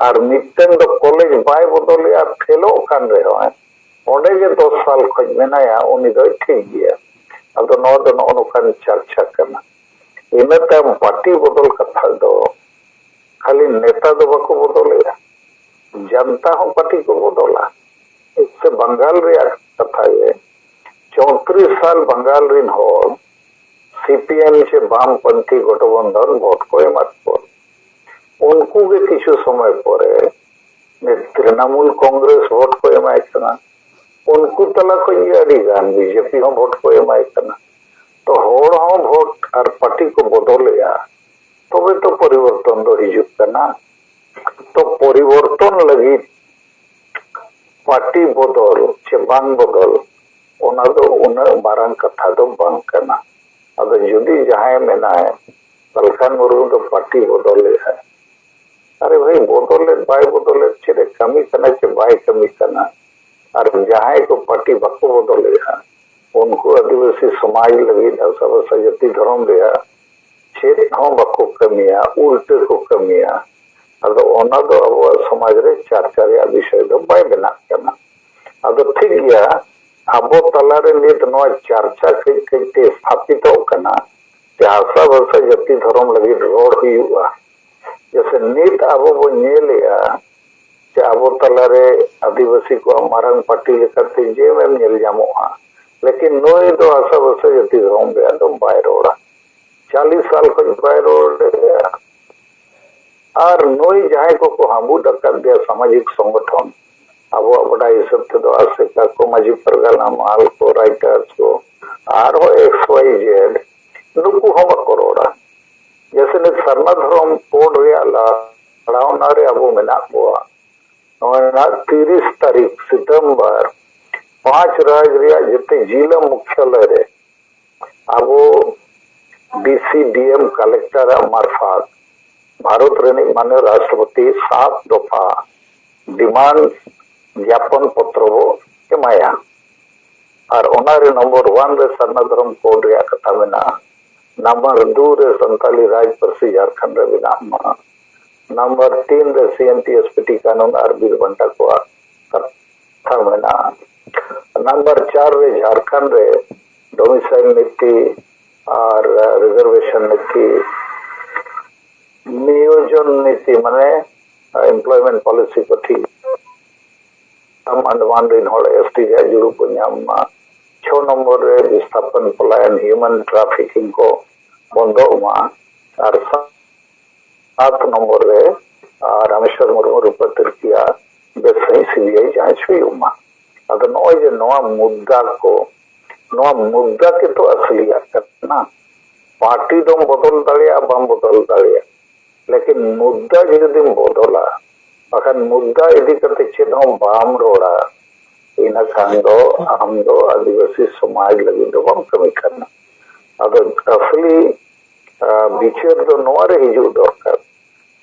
ᱟᱨ ᱢᱤᱫᱴᱟᱝ ᱫᱚ ᱠᱚᱞᱮᱡᱽ ᱵᱟᱭ ᱵᱚᱫᱚᱞᱮᱜᱼᱟ, ᱯᱷᱮᱞᱚᱜ ᱠᱟᱱ ᱨᱮᱦᱚᱸ ᱚᱸᱰᱮ ᱜᱮ ᱫᱚᱥ ᱥᱟᱞ ᱠᱷᱚᱱ ᱢᱮᱱᱟᱭᱟ, ᱩᱱᱤ ᱫᱚᱭ ᱴᱷᱤᱠ ᱜᱮᱭᱟ᱾ ᱟᱫᱚ ᱱᱚᱣᱟ ᱫᱚ ᱱᱚᱜᱼᱚ ᱱᱚᱝᱠᱟᱱ ᱪᱟᱨᱪᱟ ᱠᱟᱱᱟ᱾ ᱤᱱᱟᱹ ᱛᱟᱭᱚᱢ ᱯᱟᱨᱴᱤ ᱵᱚᱫᱚᱞ ᱠᱟᱛᱷᱟ ᱫᱚ ᱠᱷᱟᱹᱞᱤ ᱱᱮᱛᱟ ᱫᱚ ᱵᱟᱠᱚ ᱵᱚᱫᱚᱞᱮᱜᱼᱟ, ᱡᱟᱱᱛᱟ ᱦᱚᱸ ᱯᱟᱨᱴᱤ ᱠᱚ ᱵᱚᱫᱚᱞᱟ᱾ ᱥᱮ ᱵᱟᱝᱜᱟᱞ ᱨᱮᱭᱟᱜ ᱠᱟᱛᱷᱟ ᱜᱮ, ᱪᱳᱭᱛᱨᱤᱥ ᱥᱟᱞ ᱵᱟᱝᱜᱟᱞ ᱨᱮᱱ ᱦᱚᱲ ᱥᱤᱯᱤᱮᱢ ᱥᱮ ᱵᱟᱢᱯᱚᱱᱛᱷᱤ ᱜᱚᱴᱷᱚᱵᱚᱱᱫᱷᱚᱱ ᱵᱷᱳᱴ ᱠᱚ ᱮᱢᱟᱫ ᱠᱚᱣᱟ᱾ ᱩᱱᱠᱩ ᱜᱮ ᱠᱤᱪᱷᱩ ᱥᱚᱢᱚᱭ ᱯᱚᱨᱮ ᱛᱨᱤᱱᱟᱢᱩᱞ ᱠᱚᱝᱜᱨᱮᱥ ᱵᱷᱳᱴ ᱠᱚ ᱮᱢᱟᱭ ᱠᱟᱱᱟ᱾ ᱩᱱᱠᱩ ᱛᱟᱞᱟ ᱠᱷᱚᱱ ᱜᱮ ᱟᱹᱰᱤ ᱜᱟᱱ ᱵᱤᱡᱮᱯᱤ ᱦᱚᱸ ᱵᱷᱳᱴ ᱠᱚ ᱮᱢᱟᱭ ᱠᱟᱱᱟ᱾ ᱛᱚ ᱦᱚᱲ ᱦᱚᱸ ᱵᱷᱳᱴ ᱟᱨ ᱯᱟᱨᱴᱤ ᱠᱚ ᱵᱚᱫᱚᱞᱮᱜᱼᱟ, ᱛᱚᱵᱮ ᱛᱚ ᱯᱚᱨᱤᱵᱚᱨᱛᱚᱱ ᱫᱚ ᱦᱤᱡᱩᱜ ᱠᱟᱱᱟ᱾ ᱛᱚ ᱯᱚᱨᱤᱵᱚᱨᱛᱚᱱ ᱞᱟᱹᱜᱤᱫ ᱯᱟᱨᱴᱤ ᱵᱚᱫᱚᱞ ᱪᱮ ᱵᱟᱝ ᱵᱚᱫᱚᱞ, ᱚᱱᱟ ᱫᱚ ᱩᱱᱟᱹᱜ ᱢᱟᱨᱟᱝ ᱠᱟᱛᱷᱟ ᱫᱚ ᱵᱟᱝ ᱠᱟᱱᱟ᱾ ᱟᱫᱚ ᱡᱩᱫᱤ ᱡᱟᱦᱟᱸᱭ ᱢᱮᱱᱟᱭ ᱥᱟᱞᱠᱷᱟᱱ ᱢᱩᱨᱢᱩ ᱫᱚ ᱯᱟᱨᱴᱤ ᱵᱚᱫᱚᱞ ᱞᱮᱫᱼᱟ᱾ ᱟᱨᱮ ᱵᱷᱟᱹᱭ, ᱵᱚᱫᱚᱞ ᱞᱮᱫ ᱵᱟᱭ ᱵᱚᱫᱚᱞ ᱞᱮᱫ, ᱪᱮᱫ ᱮ ᱠᱟᱹᱢᱤ ᱠᱟᱱᱟ ᱪᱮ ᱵᱟᱭ ᱠᱟᱹᱢᱤ ᱠᱟᱱᱟ? ᱟᱨ ᱡᱟᱦᱟᱸᱭ ᱠᱚ ᱯᱟᱨᱴᱤ ᱵᱟᱠᱚ ᱵᱚᱫᱚᱞᱮᱫᱼᱟ, ᱩᱱᱠᱩ ᱟᱹᱫᱤᱵᱟᱹᱥᱤ ᱥᱚᱢᱟᱡᱽ ᱞᱟᱹᱜᱤᱫ, ᱦᱟᱥᱟ ᱵᱷᱟᱥᱟ ᱡᱟᱹᱛᱤ ᱫᱷᱚᱨᱚᱢ ᱨᱮᱭᱟᱜ ᱪᱮᱫ ᱦᱚᱸ ᱵᱟᱠᱚ ᱠᱟᱹᱢᱤᱭᱟ, ᱩᱞᱴᱟᱹ ᱠᱚ ᱠᱟᱹᱢᱤᱭᱟ᱾ ᱟᱫᱚ ᱚᱱᱟ ᱫᱚ ᱟᱵᱚᱣᱟᱜ ᱥᱚᱢᱟᱡᱽ ᱨᱮ ᱪᱟᱨᱪᱟ ᱨᱮᱭᱟᱜ ᱵᱤᱥᱚᱭ ᱫᱚ ᱵᱟᱭ ᱵᱮᱱᱟᱜ ᱠᱟᱱᱟ᱾ ᱟᱫᱚ ᱴᱷᱤᱠ ᱜᱮᱭᱟ, ᱟᱵᱚ ᱛᱟᱞᱟᱨᱮ ᱱᱤᱛ ᱱᱚᱣᱟ ᱪᱟᱨᱪᱟ ᱠᱟᱹᱡ ᱠᱟᱹᱡ ᱛᱮ ᱥᱛᱷᱟᱯᱤᱛᱚᱜ ᱠᱟᱱᱟ ᱡᱮ ᱦᱟᱥᱟ ᱵᱷᱟᱥᱟ ᱡᱟᱹᱛᱤ ᱫᱷᱚᱨᱚᱢ ᱞᱟᱹᱜᱤᱫ ᱨᱚᱲ ᱦᱩᱭᱩᱜᱼᱟ᱾ ᱡᱮᱥᱮ ᱱᱤᱛ ᱟᱵᱚ ᱵᱚᱱ ᱧᱮᱞᱮᱜᱼᱟ ᱡᱮ ᱟᱵᱚ ᱛᱟᱞᱟᱨᱮ ᱟᱹᱫᱤᱵᱟᱹᱥᱤ ᱠᱚᱣᱟᱜ ᱢᱟᱨᱟᱝ ᱯᱟᱨᱴᱤ ᱞᱮᱠᱟᱛᱮ ᱡᱮᱢ ᱮᱢ ᱧᱮᱞ ᱧᱟᱢᱚᱜᱼᱟ, ᱞᱮᱠᱤᱱ ᱱᱩᱭ ᱫᱚ ᱦᱟᱥᱟ ᱵᱷᱟᱥᱟ ᱡᱟᱹᱛᱤ ᱫᱷᱚᱨᱚᱢ ᱨᱮᱭᱟᱜ ᱫᱚ ᱵᱟᱭ ᱨᱚᱲᱟ᱾ ᱪᱟᱞᱤᱥ ᱥᱟᱞ ᱠᱷᱚᱱ ᱵᱟᱭ ᱨᱚᱲ ᱞᱮᱫᱼᱟ᱾ ᱟᱨ ᱱᱩᱭ ᱡᱟᱦᱟᱸᱭ ᱠᱚᱠᱚ ᱦᱟᱹᱵᱩᱫ ᱟᱠᱟᱫ ᱫᱮᱭᱟ ᱥᱟᱢᱟᱡᱤᱠ ᱥᱚᱝᱜᱚᱴᱷᱚᱱ, ᱟᱵᱚᱣᱟᱜ ᱵᱟᱰᱟᱭ ᱦᱤᱥᱟᱹᱵ ᱛᱮᱫᱚ ᱟᱥᱮᱠᱟ ᱠᱚ, ᱢᱟᱹᱡᱷᱤ ᱯᱟᱨᱜᱟᱱᱟ, ᱢᱟᱦᱟᱞ ᱠᱚ, ᱨᱟᱭᱴᱟᱨᱥ ᱠᱚ, ᱟᱨᱦᱚᱸ ᱮᱠᱥ ᱣᱟᱭ ᱡᱮᱰ, ᱱᱩᱠᱩ ᱦᱚᱸ ᱵᱟᱠᱚ ᱨᱚᱲᱟ᱾ ᱡᱮᱥᱮ ᱱᱤᱛ ᱥᱟᱨᱱᱟ ᱫᱷᱚᱨᱚᱢ ᱠᱳᱰ ᱨᱮᱭᱟᱜ ᱞᱟᱲᱟᱣᱱᱟ ᱨᱮ ᱟᱵᱚ ᱢᱮᱱᱟᱜ ᱵᱚᱣᱟ᱾ ᱱᱚᱜᱼᱚᱭ ᱱᱟᱜ ᱛᱤᱨᱤᱥ ᱛᱟᱹᱨᱤᱠᱷ ᱥᱤᱛᱟᱹᱢᱵᱟᱨ ᱯᱟᱸᱪ ᱨᱟᱡᱽ ᱨᱮᱭᱟᱜ ᱡᱮᱛᱮ ᱡᱤᱞᱟᱹ ᱢᱩᱠᱷᱭᱟᱞᱚᱭ ᱨᱮ ᱟᱵᱚ ᱰᱤ ᱥᱤ, ᱰᱤ ᱮᱢ, ᱠᱟᱞᱮᱠᱴᱚᱨ ᱟᱜ ᱢᱟᱨᱯᱷᱟᱛ ᱵᱷᱟᱨᱚᱛ ᱨᱤᱱᱤᱡ ᱢᱟᱱᱚ ᱨᱟᱥᱴᱨᱚᱯᱚᱛᱤ ᱥᱟᱛ ᱫᱚᱯᱷᱟ ᱰᱤᱢᱟᱱᱰ ᱡᱟᱯᱚᱱ ᱯᱚᱛᱨᱚ ᱵᱚ ᱮᱢᱟᱭᱟ᱾ ᱟᱨ ᱚᱱᱟ ᱨᱮ ᱱᱚᱢᱵᱚᱨ ᱚᱣᱟᱱ ᱨᱮ ᱥᱟᱨᱱᱟ ᱫᱷᱚᱨᱚᱢ ᱠᱳᱰ ᱨᱮᱭᱟᱜ ᱠᱟᱛᱷᱟ ᱢᱮᱱᱟᱜᱼᱟ, ᱱᱟᱢᱵᱟᱨ ᱫᱩ ᱨᱮ ᱥᱟᱱᱛᱟᱞᱤ ᱨᱟᱡᱽ ᱯᱟᱹᱨᱥᱤ ᱡᱷᱟᱲᱠᱷᱚᱸᱰ ᱨᱮ ᱵᱮᱱᱟᱜ ᱢᱟ, ᱱᱟᱢᱵᱟᱨ ᱛᱤᱱ ᱨᱮ ᱥᱤ N T S P T ᱠᱟᱹᱱᱩᱱ ᱟᱨ ᱵᱤᱨ ᱵᱟᱱᱴᱟ ᱠᱚᱣᱟᱜ ᱠᱟᱛᱷᱟ ᱢᱮᱱᱟᱜᱼᱟ᱾ ᱱᱟᱢᱵᱟᱨ ᱪᱟᱨ ᱨᱮ ᱡᱷᱟᱲᱠᱷᱚᱸᱰ ᱨᱮ ᱰᱚᱢᱤᱥᱟᱭᱤᱞ ᱱᱤᱛᱤ ᱟᱨ ᱨᱤᱡᱟᱨᱵᱷᱮᱥᱚᱱ ᱱᱤᱛᱤ, ᱱᱤᱭᱳᱡᱚᱱ ᱱᱤᱛᱤ ᱢᱟᱱᱮ ᱮᱢᱯᱞᱚᱭᱢᱮᱱᱴ ᱯᱚᱞᱤᱥᱤ ᱠᱚ ᱴᱷᱤᱠ, ᱟᱱᱰᱟᱢᱟᱱ ᱨᱮᱱ ᱦᱚᱲ ᱮᱥ ᱴᱤ ᱨᱮᱭᱟᱜ ᱡᱩᱲᱩ ᱠᱚ ᱧᱟᱢ ᱢᱟ᱾ ᱪᱷᱚ ᱱᱚᱢᱵᱚᱨ ᱨᱮ ᱵᱤᱥᱛᱷᱟᱯᱚᱱ ᱯᱚᱞᱟᱭᱚᱱ, ᱦᱤᱭᱩᱢᱮᱱ ᱴᱨᱟᱯᱷᱤᱠᱤᱝ ᱠᱚ ᱵᱚᱱᱫᱚᱜ ᱢᱟ᱾ ᱟᱨ ᱥᱟᱛ ᱱᱚᱢᱵᱚᱨ ᱨᱮ ᱟᱨ ᱨᱟᱢᱮᱥᱣᱚᱨ ᱢᱩᱨᱢᱩ ᱨᱩᱯᱟᱹ ᱛᱤᱨᱠᱤᱭᱟ ᱵᱮᱥ ᱥᱟᱺᱦᱤᱡ ᱥᱤ ᱵᱤ ᱟᱭ ᱡᱟᱸᱪ ᱦᱩᱭᱩᱜ ᱢᱟ᱾ ᱟᱫᱚ ᱱᱚᱜᱼᱚᱭ ᱡᱮ ᱱᱚᱣᱟ ᱢᱩᱫᱽᱫᱟ ᱠᱚ, ᱱᱚᱣᱟ ᱢᱩᱫᱽᱫᱟ ᱜᱮᱛᱚ ᱟᱥᱞᱤᱭᱟᱜ ᱠᱟᱱᱟ᱾ ᱯᱟᱨᱴᱤ ᱫᱚᱢ ᱵᱚᱫᱚᱞ ᱫᱟᱲᱮᱭᱟᱜᱼᱟ, ᱵᱟᱢ ᱵᱚᱫᱚᱞ ᱫᱟᱲᱮᱭᱟᱜᱼᱟ, ᱞᱮᱠᱤᱱ ᱢᱩᱫᱽᱫᱟ ᱡᱩᱫᱤᱢ ᱵᱚᱫᱚᱞᱟ, ᱵᱟᱠᱷᱟᱱ ᱢᱩᱫᱽᱫᱟ ᱤᱫᱤ ᱠᱟᱛᱮ ᱪᱮᱫ ᱦᱚᱸ ᱵᱟᱢ ᱨᱚᱲᱟ, ᱤᱱᱟᱹ ᱠᱷᱟᱱ ᱫᱚ ᱟᱢ ᱫᱚ ᱟᱹᱫᱤᱵᱟᱹᱥᱤ ᱥᱚᱢᱟᱡᱽ ᱞᱟᱹᱜᱤᱫ ᱫᱚ ᱵᱟᱢ ᱠᱟᱹᱢᱤ ᱠᱟᱱᱟ᱾ ᱟᱫᱚ ᱟᱥᱞᱤ ᱵᱤᱪᱟᱹᱨ ᱫᱚ ᱱᱚᱣᱟ ᱨᱮ ᱦᱤᱡᱩᱜ ᱫᱚᱨᱠᱟᱨ᱾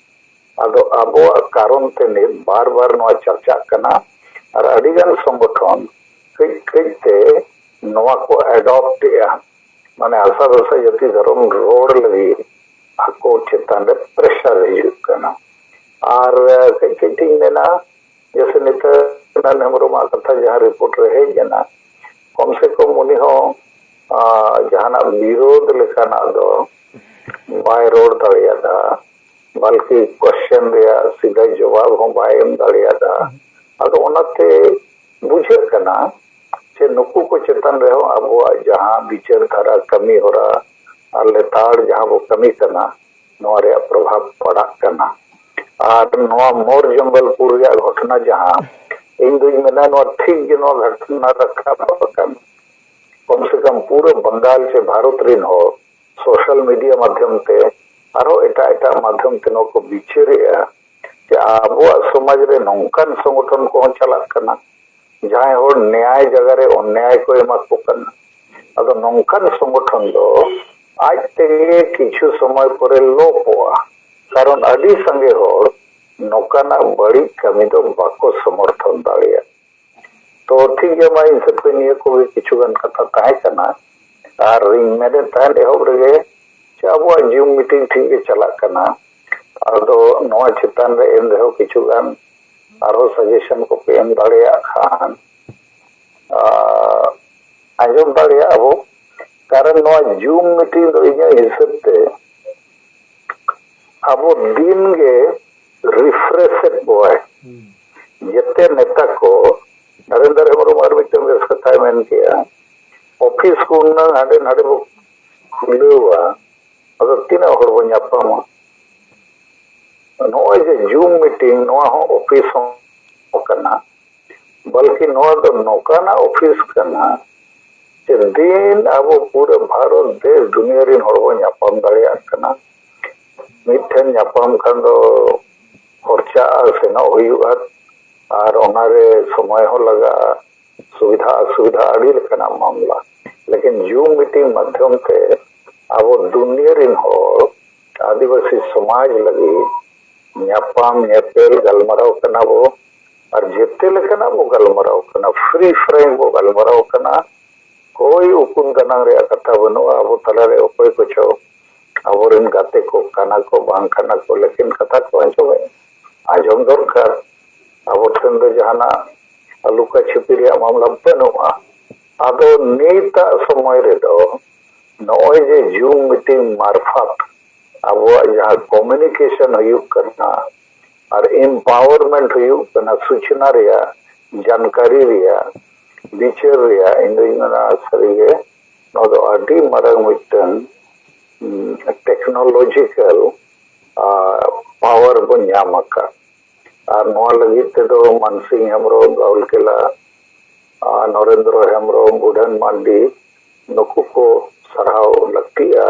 ᱟᱫᱚ ᱟᱵᱚᱣᱟᱜ ᱠᱟᱨᱚᱱ ᱛᱮ ᱱᱤᱛ ᱵᱟᱨ ᱵᱟᱨ ᱱᱚᱣᱟ ᱪᱟᱨᱪᱟᱜ ᱠᱟᱱᱟ, ᱟᱨ ᱟᱹᱰᱤᱜᱟᱱ ᱥᱚᱝᱜᱚᱴᱷᱚᱱ ᱠᱟᱹᱡ ᱠᱟᱹᱡ ᱛᱮ ᱱᱚᱣᱟ ᱠᱚ ᱮᱰᱚᱯᱴ ᱮᱜᱼᱟ᱾ ᱢᱟᱱᱮ ᱦᱟᱥᱟ ᱵᱷᱟᱥᱟ ᱡᱟᱹᱛᱤ ᱫᱷᱚᱨᱚᱢ ᱨᱚᱲ ᱞᱟᱹᱜᱤᱫ ᱟᱠᱚ ᱪᱮᱛᱟᱱ ᱨᱮ ᱯᱨᱮᱥᱟᱨ ᱦᱤᱡᱩᱜ ᱠᱟᱱᱟ᱾ ᱟᱨ ᱠᱟᱹᱡ ᱠᱟᱹᱡ ᱛᱤᱧ ᱢᱮᱱᱟ, ᱡᱮᱥᱮ ᱱᱤᱛᱟᱹᱜ ᱦᱮᱢᱵᱨᱚᱢᱟᱜ ᱠᱟᱛᱷᱟ ᱡᱟᱦᱟᱸ ᱨᱤᱯᱳᱨᱴ ᱨᱮ ᱦᱮᱡ ᱮᱱᱟ, ᱠᱚᱢ ᱥᱮ ᱠᱚᱢ ᱩᱱᱤ ᱦᱚᱸ ᱟᱸ, ᱡᱟᱦᱟᱱᱟᱜ ᱵᱤᱨᱳᱫᱷ ᱞᱮᱠᱟᱱᱟᱜ ᱫᱚ ᱵᱟᱭ ᱨᱚᱲ ᱫᱟᱲᱮᱭᱟᱫᱟ, ᱵᱟᱞᱠᱤ ᱠᱚᱥᱪᱮᱱ ᱨᱮᱭᱟᱜ ᱥᱤᱫᱷᱟᱹ ᱡᱚᱵᱟᱵ ᱦᱚᱸ ᱵᱟᱭ ᱮᱢ ᱫᱟᱲᱮᱭᱟᱫᱟ᱾ ᱟᱫᱚ ᱚᱱᱟᱛᱮ ᱵᱩᱡᱷᱟᱹᱜ ᱠᱟᱱᱟ ᱡᱮ ᱱᱩᱠᱩ ᱠᱚ ᱪᱮᱛᱟᱱ ᱨᱮᱦᱚᱸ ᱟᱵᱚᱣᱟᱜ ᱡᱟᱦᱟᱸ ᱵᱤᱪᱟᱹᱨ ᱫᱷᱟᱨᱟ, ᱠᱟᱹᱢᱤ ᱦᱚᱨᱟ ᱟᱨ ᱞᱮᱛᱟᱲ ᱡᱟᱦᱟᱸ ᱵᱚ ᱠᱟᱹᱢᱤ ᱠᱟᱱᱟ, ᱱᱚᱣᱟ ᱨᱮᱭᱟᱜ ᱯᱨᱚᱵᱷᱟᱵᱽ ᱯᱟᱲᱟᱜ ᱠᱟᱱᱟ᱾ ᱟᱨ ᱱᱚᱣᱟ ᱢᱳᱨ ᱡᱚᱝᱜᱚᱞᱯᱩᱨ ᱨᱮᱭᱟᱜ ᱜᱷᱚᱴᱚᱱᱟ ᱡᱟᱦᱟᱸ, ᱤᱧ ᱫᱩᱧ ᱢᱮᱱᱟ ᱱᱚᱣᱟ ᱴᱷᱤᱠ ᱜᱮ ᱱᱚᱣᱟ ᱜᱷᱚᱴᱚᱱᱟ ᱨᱟᱠᱟᱵ ᱟᱠᱟᱱ᱾ ᱠᱚᱢ ᱥᱮ ᱠᱚᱢ ᱯᱩᱨᱟᱹ ᱵᱟᱝᱜᱟᱞ ᱥᱮ ᱵᱷᱟᱨᱚᱛ ᱨᱤᱱ ᱦᱚᱲ ᱥᱳᱥᱟᱞ ᱢᱤᱰᱤᱭᱟ ᱢᱟᱫᱽᱫᱷᱚᱢ ᱛᱮ, ᱟᱨᱦᱚᱸ ᱮᱴᱟᱜ ᱮᱴᱟᱜ ᱢᱟᱫᱽᱫᱷᱚᱢ ᱛᱮ ᱱᱚᱣᱟ ᱠᱚ ᱵᱤᱪᱟᱹᱨᱮᱜᱼᱟ ᱡᱮ ᱟᱵᱚᱣᱟᱜ ᱥᱚᱢᱟᱡᱽ ᱨᱮ ᱱᱚᱝᱠᱟᱱ ᱥᱚᱝᱜᱚᱴᱷᱚᱱ ᱠᱚᱦᱚᱸ ᱪᱟᱞᱟᱜ ᱠᱟᱱᱟ, ᱡᱟᱦᱟᱸᱭ ᱦᱚᱲ ᱱᱮᱭᱟᱭ ᱡᱟᱭᱜᱟ ᱨᱮ ᱚᱱᱱᱭᱟᱭ ᱠᱚ ᱮᱢᱟ ᱠᱚ ᱠᱟᱱᱟ᱾ ᱟᱫᱚ ᱱᱚᱝᱠᱟᱱ ᱥᱚᱝᱜᱚᱴᱷᱚᱱ ᱫᱚ ᱟᱡ ᱛᱮᱜᱮ ᱠᱤᱪᱷᱩ ᱥᱚᱢᱚᱭ ᱯᱚᱨᱮ ᱞᱚᱯᱚᱜᱼᱟ, ᱠᱟᱨᱚᱱ ᱟᱹᱰᱤ ᱥᱟᱸᱜᱮ ᱦᱚᱲ ᱱᱚᱝᱠᱟᱱᱟᱜ ᱵᱟᱹᱲᱤᱡ ᱠᱟᱹᱢᱤ ᱫᱚ ᱵᱟᱠᱚ ᱥᱚᱢᱚᱨᱛᱷᱚᱱ ᱫᱟᱲᱮᱭᱟᱜᱼᱟ᱾ ᱛᱚ ᱴᱷᱤᱠ ᱜᱮᱭᱟ, ᱢᱟ ᱤᱧ ᱥᱮᱫ ᱠᱷᱚᱱ ᱱᱤᱭᱟᱹ ᱠᱚᱜᱮ ᱠᱤᱪᱷᱩ ᱜᱟᱱ ᱠᱟᱛᱷᱟ ᱛᱟᱦᱮᱸ ᱠᱟᱱᱟ᱾ ᱟᱨ ᱤᱧ ᱢᱮᱱᱮᱫ ᱛᱟᱦᱮᱸᱫ ᱮᱦᱚᱵ ᱨᱮᱜᱮ ᱡᱮ ᱟᱵᱚᱣᱟᱜ ᱡᱩᱢ ᱢᱤᱴᱤᱝ ᱴᱷᱤᱠ ᱜᱮ ᱪᱟᱞᱟᱜ ᱠᱟᱱᱟ, ᱟᱫᱚ ᱱᱚᱣᱟ ᱪᱮᱛᱟᱱ ᱨᱮ ᱮᱱ ᱨᱮᱦᱚᱸ ᱠᱤᱪᱷᱩ ᱜᱟᱱ ᱟᱨᱦᱚᱸ ᱥᱟᱡᱮᱥᱚᱱ ᱠᱚᱯᱮ ᱮᱢ ᱫᱟᱲᱮᱭᱟᱜ ᱠᱷᱟᱱ, ᱟᱨ ᱟᱸᱡᱚᱢ ᱫᱟᱲᱮᱭᱟᱜᱼᱟ ᱵᱚ᱾ ᱠᱟᱨᱚᱱ ᱱᱚᱣᱟ ᱡᱩᱢ ᱢᱤᱴᱤᱝ ᱫᱚ ᱤᱧᱟᱹᱜ ᱦᱤᱥᱟᱹᱵ ᱛᱮ ᱟᱵᱚ ᱫᱤᱱ ᱜᱮ ᱨᱤᱯᱷᱨᱮᱥ ᱮᱫ ᱵᱚᱭ᱾ ᱡᱮᱛᱮ ᱱᱮᱛᱟ ᱠᱚ, ᱱᱚᱨᱮᱱᱫᱨᱚ ᱦᱮᱢᱵᱨᱚᱢ ᱟᱨ ᱢᱤᱫᱴᱮᱱ ᱵᱮᱥ ᱠᱟᱛᱷᱟᱭ ᱢᱮᱱ ᱠᱮᱜᱼᱟ, ᱚᱯᱷᱤᱥ ᱠᱚ ᱩᱱᱟᱹᱝ ᱦᱟᱸᱰᱮ ᱱᱟᱰᱮ ᱵᱚ ᱠᱷᱩᱞᱟᱹᱣᱟ, ᱟᱫᱚ ᱛᱤᱱᱟᱹᱜ ᱦᱚᱲ ᱵᱚ ᱧᱟᱯᱟᱢᱟ? ᱱᱚᱜᱼᱚᱭ ᱡᱮ ᱡᱩᱢ ᱢᱤᱴᱤᱝ, ᱱᱚᱣᱟ ᱦᱚᱸ ᱚᱯᱷᱤᱥ ᱦᱚᱸ ᱠᱟᱱᱟ, ᱵᱚᱞᱠᱤ ᱱᱚᱣᱟ ᱫᱚ ᱱᱚᱝᱠᱟᱱᱟᱜ ᱚᱯᱷᱤᱥ ᱠᱟᱱᱟ ᱡᱮ ᱫᱤᱱ ᱟᱵᱚ ᱯᱩᱨᱟᱹ ᱵᱷᱟᱨᱚᱛ ᱫᱮᱥ ᱫᱩᱱᱤᱭᱟᱹ ᱨᱮᱱ ᱦᱚᱲ ᱵᱚᱱ ᱧᱟᱯᱟᱢ ᱫᱟᱲᱮᱭᱟᱜ ᱠᱟᱱᱟ᱾ ᱢᱤᱫᱴᱷᱮᱱ ᱧᱟᱯᱟᱢ ᱠᱷᱟᱱ ᱫᱚ ᱠᱷᱚᱨᱪᱟ ᱟᱨ ᱥᱮᱱᱚᱜ ᱦᱩᱭᱩᱜᱼᱟ, ᱟᱨ ᱚᱱᱟᱨᱮ ᱥᱚᱢᱚᱭ ᱦᱚᱸ ᱞᱟᱜᱟᱜᱼᱟ, ᱥᱩᱵᱤᱫᱷᱟ ᱚᱥᱩᱵᱤᱫᱷᱟ ᱟᱹᱰᱤ ᱞᱮᱠᱟᱱᱟᱜ ᱢᱟᱢᱞᱟ᱾ ᱞᱮᱠᱤᱱ ᱡᱩᱢ ᱢᱤᱴᱤᱝ ᱢᱟᱫᱽᱫᱷᱚᱢ ᱛᱮ ᱟᱵᱚ ᱫᱩᱱᱤᱭᱟᱹ ᱨᱮᱱ ᱦᱚᱲ ᱟᱹᱫᱤᱵᱟᱹᱥᱤ ᱥᱚᱢᱟᱡᱽ ᱞᱟᱹᱜᱤᱫ ᱧᱟᱯᱟᱢ ᱧᱮᱯᱮᱞ ᱜᱟᱞᱢᱟᱨᱟᱣ ᱠᱟᱱᱟ ᱵᱚ, ᱟᱨ ᱡᱮᱛᱮ ᱞᱮᱠᱟᱱᱟᱜ ᱵᱚ ᱜᱟᱞᱢᱟᱨᱟᱣ ᱠᱟᱱᱟ, free frank ᱵᱚ ᱜᱟᱞᱢᱟᱨᱟᱣ ᱠᱟᱱᱟ᱾ ᱚᱠᱚᱭ ᱩᱠᱩᱱ ᱫᱟᱱᱟᱝ ᱨᱮᱭᱟᱜ ᱠᱟᱛᱷᱟ ᱵᱟᱹᱱᱩᱜᱼᱟ᱾ ᱟᱵᱚ ᱛᱟᱞᱟᱨᱮ ᱚᱠᱚᱭ ᱠᱚᱪᱚ ᱟᱵᱚᱨᱮᱱ ᱜᱟᱛᱮ ᱠᱚ ᱠᱟᱱᱟ ᱠᱚ ᱵᱟᱝ ᱠᱟᱱᱟ ᱠᱚ, ᱞᱮᱠᱤᱱ ᱠᱟᱛᱷᱟ ᱠᱚ ᱟᱸᱡᱚᱢᱮᱫ, ᱟᱸᱡᱚᱢ ᱫᱚᱨᱠᱟᱨ᱾ ᱟᱵᱚ ᱴᱷᱮᱱ ᱫᱚ ᱡᱟᱦᱟᱱᱟᱜ ᱞᱩᱠᱟ ᱪᱷᱤᱯᱤ ᱨᱮᱭᱟᱜ ᱢᱟᱢᱞᱟ ᱵᱟᱹᱱᱩᱜᱼᱟ᱾ ᱟᱫᱚ ᱱᱤᱛᱟᱜ ᱥᱚᱢᱚᱭ ᱨᱮᱫᱚ ᱱᱚᱜᱼᱚᱭ ᱡᱮ ᱡᱩᱢ ᱢᱤᱴᱤᱝ ᱢᱟᱨᱯᱷᱟᱛ ᱟᱵᱚᱣᱟᱜ ᱡᱟᱦᱟᱸ ᱠᱚᱢᱤᱭᱩᱱᱤᱠᱮᱥᱚᱱ ᱦᱩᱭᱩᱜ ᱠᱟᱱᱟ ᱟᱨ ᱮᱢᱯᱟᱣᱟᱨᱢᱮᱱᱴ ᱦᱩᱭᱩᱜ ᱠᱟᱱᱟ, ᱥᱩᱪᱱᱟ ᱨᱮᱭᱟᱜ, ᱡᱟᱱᱠᱟᱨᱤ ᱨᱮᱭᱟᱜ, ᱵᱤᱪᱟᱹᱨ ᱨᱮᱭᱟᱜ, ᱤᱧ ᱫᱩᱧ ᱢᱮᱱᱟ ᱥᱟᱹᱨᱤᱜᱮ ᱱᱚᱣᱟ ᱫᱚ ᱟᱹᱰᱤ ᱢᱟᱨᱟᱝ ᱢᱤᱫᱴᱟᱝ ᱴᱮᱠᱱᱳᱞᱚᱡᱤᱠᱟᱞ ᱯᱟᱣᱟᱨ ᱵᱚᱱ ᱧᱟᱢ ᱟᱠᱟᱫ᱾ ᱟᱨ ᱱᱚᱣᱟ ᱞᱟᱹᱜᱤᱫ ᱛᱮᱫᱚ ᱢᱟᱱᱥᱤᱝ ᱦᱮᱢᱵᱨᱚᱢ, ᱨᱟᱦᱩᱞ ᱠᱮᱞᱟ, ᱟᱨ ᱱᱚᱨᱮᱱᱫᱨᱚ ᱦᱮᱢᱵᱨᱚᱢ, ᱵᱩᱰᱷᱟᱹᱱ ᱢᱟᱱᱰᱤ, ᱱᱩᱠᱩ ᱠᱚ ᱥᱟᱨᱦᱟᱣ ᱞᱟᱹᱠᱛᱤᱜᱼᱟ᱾